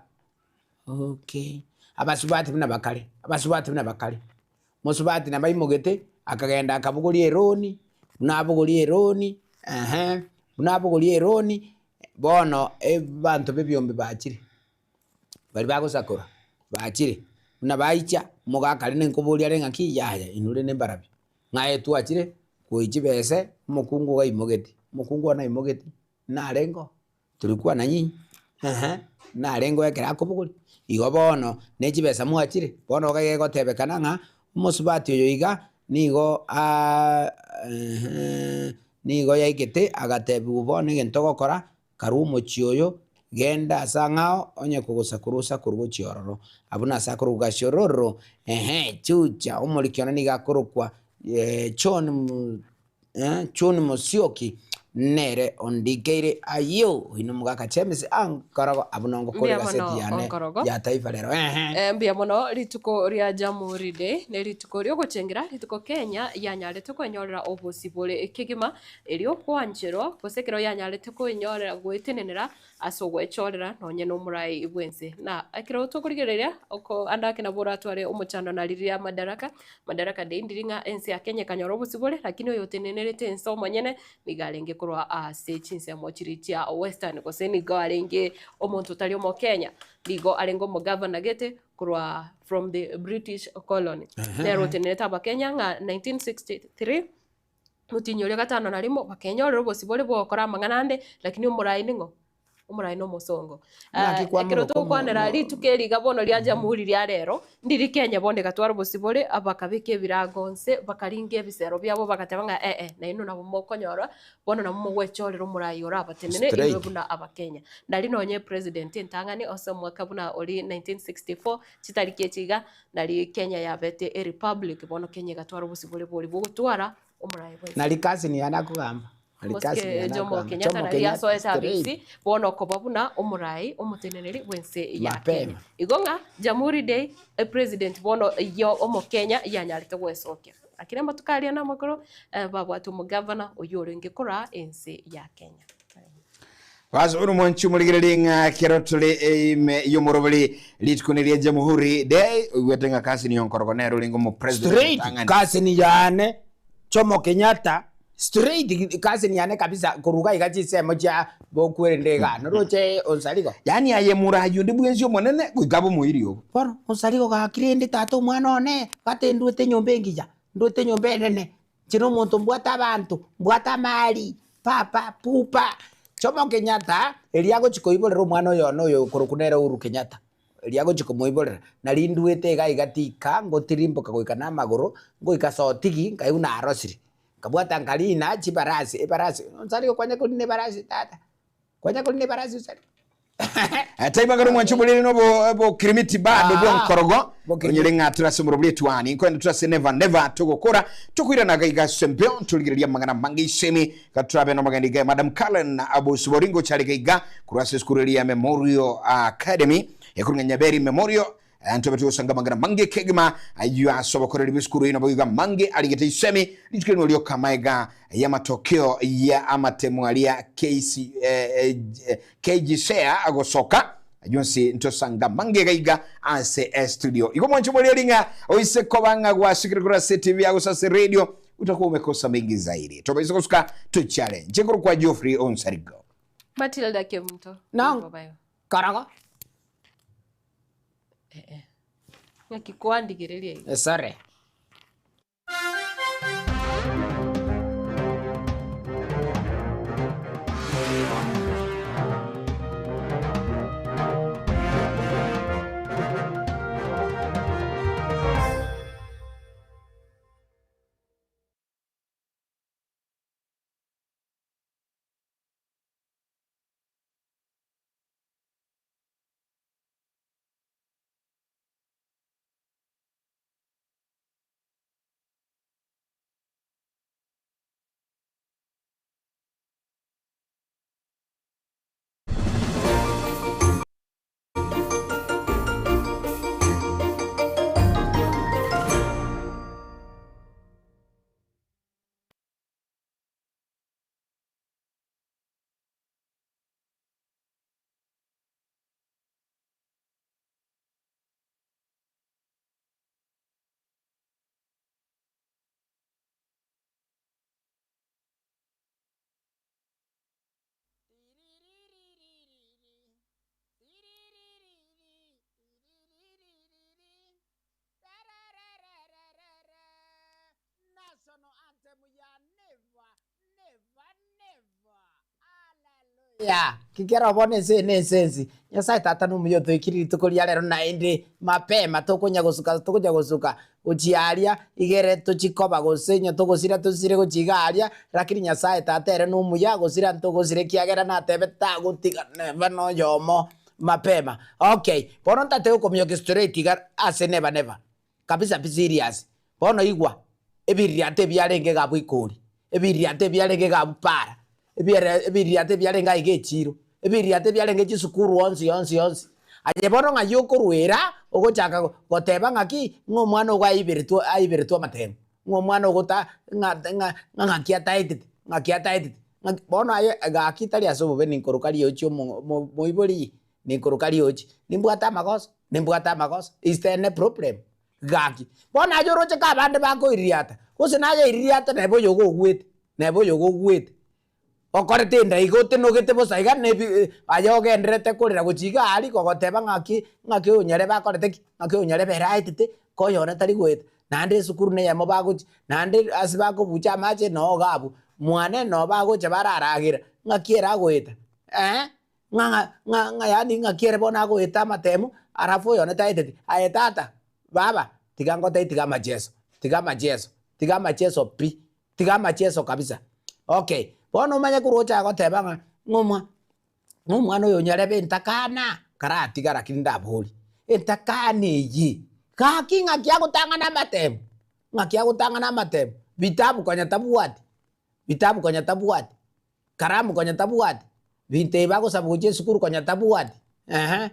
Okay. Abasubati buna bakare, abasubati buna bakare. Mosubati nabo aimogete, akagenda akabogoria eroni, buna abogoria eroni, ehe, buna abogoria eroni, bono abanto ba ebiombe bachire, baria bagosakora bachire, buna baicha, omogaka aria nenkoboria are ng'aki yaya inwe rende mbarabio, ng'a aye twachire koichia chibese, omokungu iga aimogeti, omokungu one aimogeti, narenge oo. Torikwana nyinyi, ehe, narenge ekero akobogoria. Igo bono ne chibesa mwachire, bono iga egotebekana ng'a omosubati oyo iga nigo ehe, nigo yaigete agatebiwa bono egento ogokora, karwa omochie oyo, genda ase ang'ao onye kogosakorwa osakorwe gochia ororo. Abwo nase akorokwa gashororo, ehe, chucha, omoriki one nigo akorokwa John John Musyoki. nere ondikeire ayio oino omogaka James Ankorogo abwo nongokora Mbuya egaseti mono, yane Onkorogo. ya Taifa Lero ehe. Eh, mbuya mono rituko ria Jamhuri Day ne rituko riogochengera rituko Kenya yanyarete kwenyorera obosibore kegima erio gwancherwa gose ekero yanyarete kwenyorera goetenenera ase ogwechorera nonye nomorai bwense. Na ekero tokorigereria oko ande ake nabo oratware omochando na riria Madaraka, Madaraka Day ndiri ng'a ense ya Kenya ekanyora obosibore lakini oyotenenerete ense omonyene nigo arenge korwa ase chinsemo chiria chia Western gose nigo arenge omonto otari omokenya, nigo arenge omogavana gete korwa from the British colony. Nere otenenerete abakenya ng'a 1963. Omotienyi oria gatano na rimo bakenyorera obosibore bw'ogokora amang'ana ande, lakini omorai ning'o? Omorai na omosongo. Naki ekero kwamoroka omo- togokwanera rituko eri iga bono ria Jamhuri ria rero, ndiri Kenya bono egatwara obosibore, bakabeka ebirango nse, bakaringa ebisero biabo bagateba ng'a eh eh, nainwe nabo mokonyora, bono nabo mogwechorera omorai orabatenene Straight. inwe buna abakenya. Nari nonye president entang'ani ase omwaka buna oria 1964, chitariki echi iga, Nari Kenya yabete e republic, bono Kenya egatwara obosibore boria bw'ogotwara omoraai bwense. Nari cousin yane akogamba. Nari cousin Mosike yane Jomo akogamba. Kenyatta Jomo nari Kenyatta asoete straight. abisi bono okoba buna omoraai omoteneneri bwense ya Mapema. Kenya. Igo ng'a Jamhuri Day e president bono yo omokenya yanyarete gwesokia. Lakini amatuko aria namakoro babwate omogavana oyio orenge koraa ense ya Kenya. Bas ore omwanchi omorigererie ng'a kero tore ime y'omoroberi rituko neria Jamhuri Day oigwete ng'a Kasini Onkorogo nere orenge omopresident Straight omotang'ani. cousin yane Jomo Kenyatta straight cousin yane kabisa korwa iga iga chinsemo chia bokwerende igaa noroche Onsarigo. Yaani aye morayi onde bwensi omonene goika abe omoiri obo. Bono Onsarigo gaki rende tata omwana one gati ndwete enyomba engiya ndwete enyomba enene Inche nomonto mbwate abanto, mbwate amari, papa, pupa. Jomo Kenyatta, erio agochia koiborera omwana oyo one oyo okorokwa nere Uhuru Kenyatta, erio agochia komoiborera, nari ndwete iga iga tika, ngotirimboka goika na amagoro, ngoika Sotigi, nkaigwa narosire. Nkabwata nkarina chibarasi, ebarasi, onsari okwanya korina ebarasi tata, kwanya korina ebarasi onsari. Taibagera omwancho oborere nobo bokirimiti bado Ah, bwonkorogo bokirimiti. onyore ng'a turase omorobori etwani nkoenda turase never never togokora tokoirana iga ase embeo torigereria amang'ana amange isemi gaturabe nomogeni iga Madam Karen Abusiboringo chare iga korwa ase esukuru eria ya Memorial Academy ekorwa ng'a Nyaberi Memorial Ntobe togosanga amang'ana mange kegima ayio ase obokoreri bw'esukuru eye naboigo amange arigete isemi rituko erimo rioka amaega y'amatokeo ya amatemo aria KC, eh, eh, KJSEA agosoka ayio onsi ntosanga amange iga iga ase estudio. Igo mwanche omoreri ng'a oise koba ng'a gwasukire korwa ase TV agose ase radio utakuwa umekosa mengi zaidi. Tobaise gosuka tochare. Nche korokwa Geoffrey Onsarigo. Matilda Kemunto. No. Korogo. Ng'aki kwandigereria iga? Esore. Haleluya! Kikera bono ense eye nense ensi. Nyasae Tata nomuya otoikire rituko ria rero naende mapema tokonya gosuka tokonya gosuka gochia aria igere tochi koba gose onye togosira tosire gochia iga aria lakini Nyasae Tata ere nomuya gosira ntogosira ekiagera natebete tagotiga neba noyomo mapema. Okay, bono ntate gokominyokia straight iga ase neba neba kabisa pi serious. Bono igwa, ebiririato ebiarenge iga abwo ikori, ebiririato ebiarenge iga abwo para. Ebiere ebiririato ebiarenge aiga echiro, ebiririato ebiarenge chisukuru onsi onsi onsi. Aye bono ng'ai okorwera ogochaka goteba ng'aki, ng'a omwana ogo aiberetwe aiberetwe amatemo, ng'a omwana ogo ta ng'a ng'a ng'aki ataetete, ng'aki ataetete, ng'aki bono aye gaki tari ase obobe ninkoroka riochi omo omo moibori, ninkoroka riochi, nimbwate amagoso, nimbwate amagoso, is there any problem? Gaki, bono aye oroche ka abande bakoiririata, gose naye iririata nebe oyogo ogwete, nebe oyogo ogwete. Okorete enda iga otenogete bosa iga nebi aye ogendererete korera gochia iga aria gogoteba ng'aki ng'aki onyarebe akorete ki, ng'aki onyarebe ere aetete, ko oyone tari goeta. Naende esukuru na eyemo bagochia, naende ase bakobucha amache noo iga abwo, mwane noo bagocha bararagera, ng'aki ere agoeta eh. Ng'a ng'a ng'a yaani ng'aki ere bono agoeta amatemo, alafu oyone taeteti, aye tata, baba, tiga ngotebie tiga amacheso, tiga amacheso, tiga amacheso pi, tiga amacheso kabisa. Okay, bono omanye korwa ocha goteba ng'a ng'a omwa ng'a omwana oyo onyarebe entakana, karatiga lakini ndaborie, entakana eye, gaki ng'aki agotang'ana amatemo, ng'aki agotang'ana amatemo, vitabu konya tabwati, vitabu konya tabwati. Karamu konya tabwati, binto ebi bagosaba gochia esukuru konya tabwati, ehe,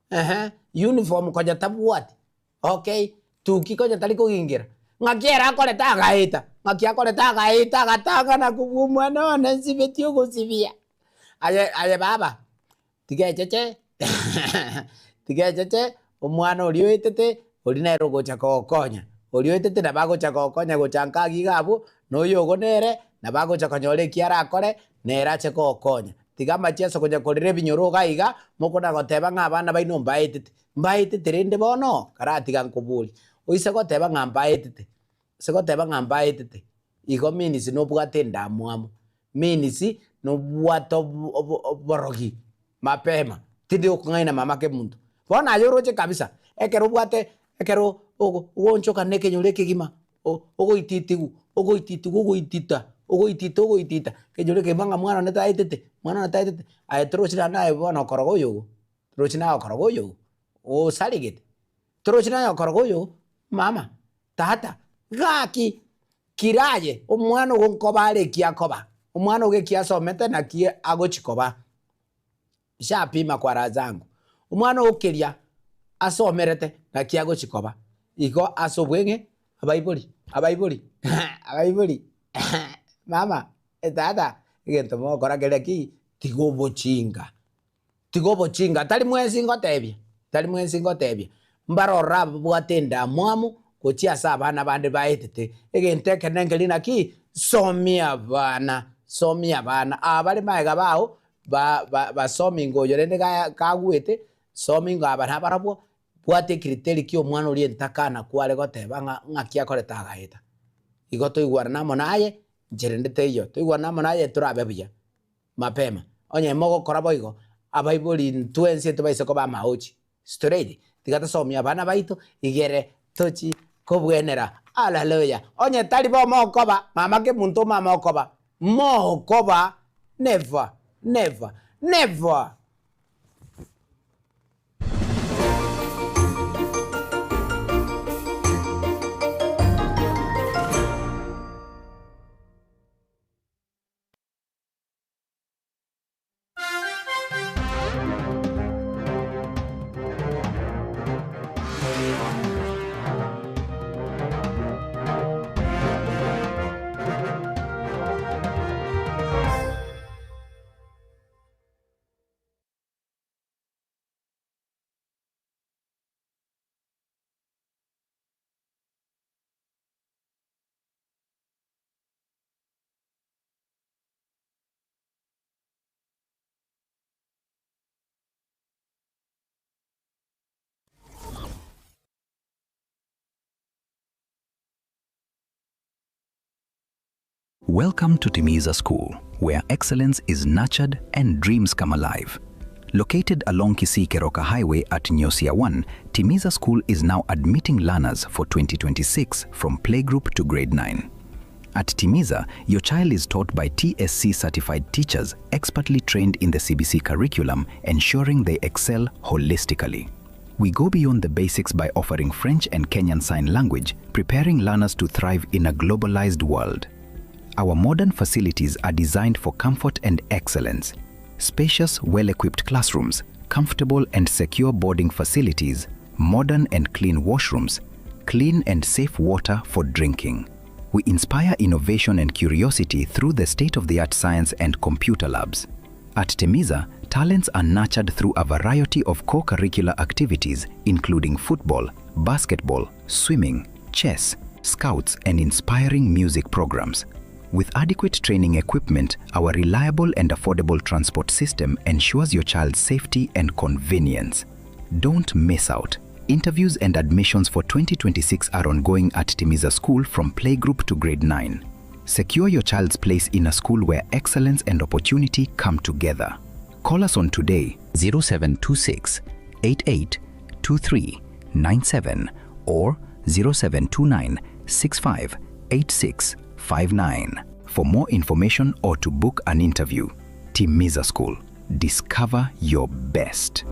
ehe, uniform konya tabwati, okay, tuki konya tari kogingera, ng'aki ere akorete agaeta, ng'aki akorete agaeta agatang'ana kobua omwana one nsibetie ogosibia. Aye aye baba, tiga echeche tiga echeche, omwana oria oetete, oria nere ogocha kogokonya, oria oetete nabo agocha kogokonya gocha nka agiga iga abwo, na oyo ogo nere, nabo agocha konyora eki arakore, nere ache kogokonya. Tiga amacheso konya korera ebinyoro iga iga, mokona goteba ng'a abana baino mbaetete, mbaetete rende bono, karatiga nkoborie, oise goteba ng'a mbaetete, ase goteba ng'a mbaetete, igo means nobwate endamwamu, means nobwate oborogi mapema, tindi gokong'aina mama kemunto. Bono aye oroche kabisa, ekero obwate ekero ogoonchoka na ekenyoro ekegima, ogoititigwa ogoititigwa ogoitita ogoitita ogoitita, ekenyoro ekegima ng'a mwana one taetete, mwana one taetete, aye torochi naende naye bono okoroga oyogo, torochi naye okoroga oyogo, osaregete. Torochi naye okoroga oyo, mama, tata, gaki, kira aye, omwana ogo nkoba are eki akoba, omwana ogo eki asomete naki agochi koba. Nshapima kwa raha zangu, omwana ogo keria asomerete naki agochi koba. Igo ase obweng'e, abaibori, abaibori, abaibori, mama, tata, egento mogokora keria ki, tiga obochinga. Tiga obochinga, tari mwensi ngotebia, tari mwensi ngotebia, mbarorore ababwate endamwamu gochia ase abana bande baetete. Egento ekenene nkeri naki, somia abana, somia abana. Aba bare magega bao, ba ba basomi inga oyo rende ga kagwete, somi inga aba nabarabwo, bwata ekriteri kia omwana oria entakana kware goteba ng'a ng'aki akorete agaeta. Igo toigwanane amo naye, inche rende teiyo, toigwanane amo naye torabe buya. Mapema. Onye mogokora boigo, abaibori intwe ense tobaise koba amaochi. Straight. Tiga tosomie abana baito igere tochi kobwenera. Hallelujah. Onye tari bo mokoba, mama kemunto omama okoba, mokoba never, never, never. Welcome to Timiza School, where excellence is nurtured and dreams come alive. Located along Kisii Keroka Highway at Nyosia 1, Timiza School is now admitting learners for 2026 from playgroup to grade 9. At Timiza, your child is taught by TSC certified teachers expertly trained in the CBC curriculum, ensuring they excel holistically. We go beyond the basics by offering French and Kenyan Sign Language, preparing learners to thrive in a globalized world. Our modern facilities are designed for comfort and excellence. Spacious, well equipped classrooms, comfortable and secure boarding facilities, modern and clean washrooms, clean and safe water for drinking. We inspire innovation and curiosity through the state of the art science and computer labs. At Timiza, talents are nurtured through a variety of co curricular activities, including football, basketball, swimming, chess, scouts, and inspiring music programs. With adequate training equipment, our reliable and affordable transport system ensures your child's safety and convenience. Don't miss out. Interviews and admissions for 2026 are ongoing at Timiza School from playgroup to grade 9. Secure your child's place in a school where excellence and opportunity come together. Call us on today 0726 88 23 97 or 0729 65 86 59 for more information or to book an interview. Timiza School. Discover your best.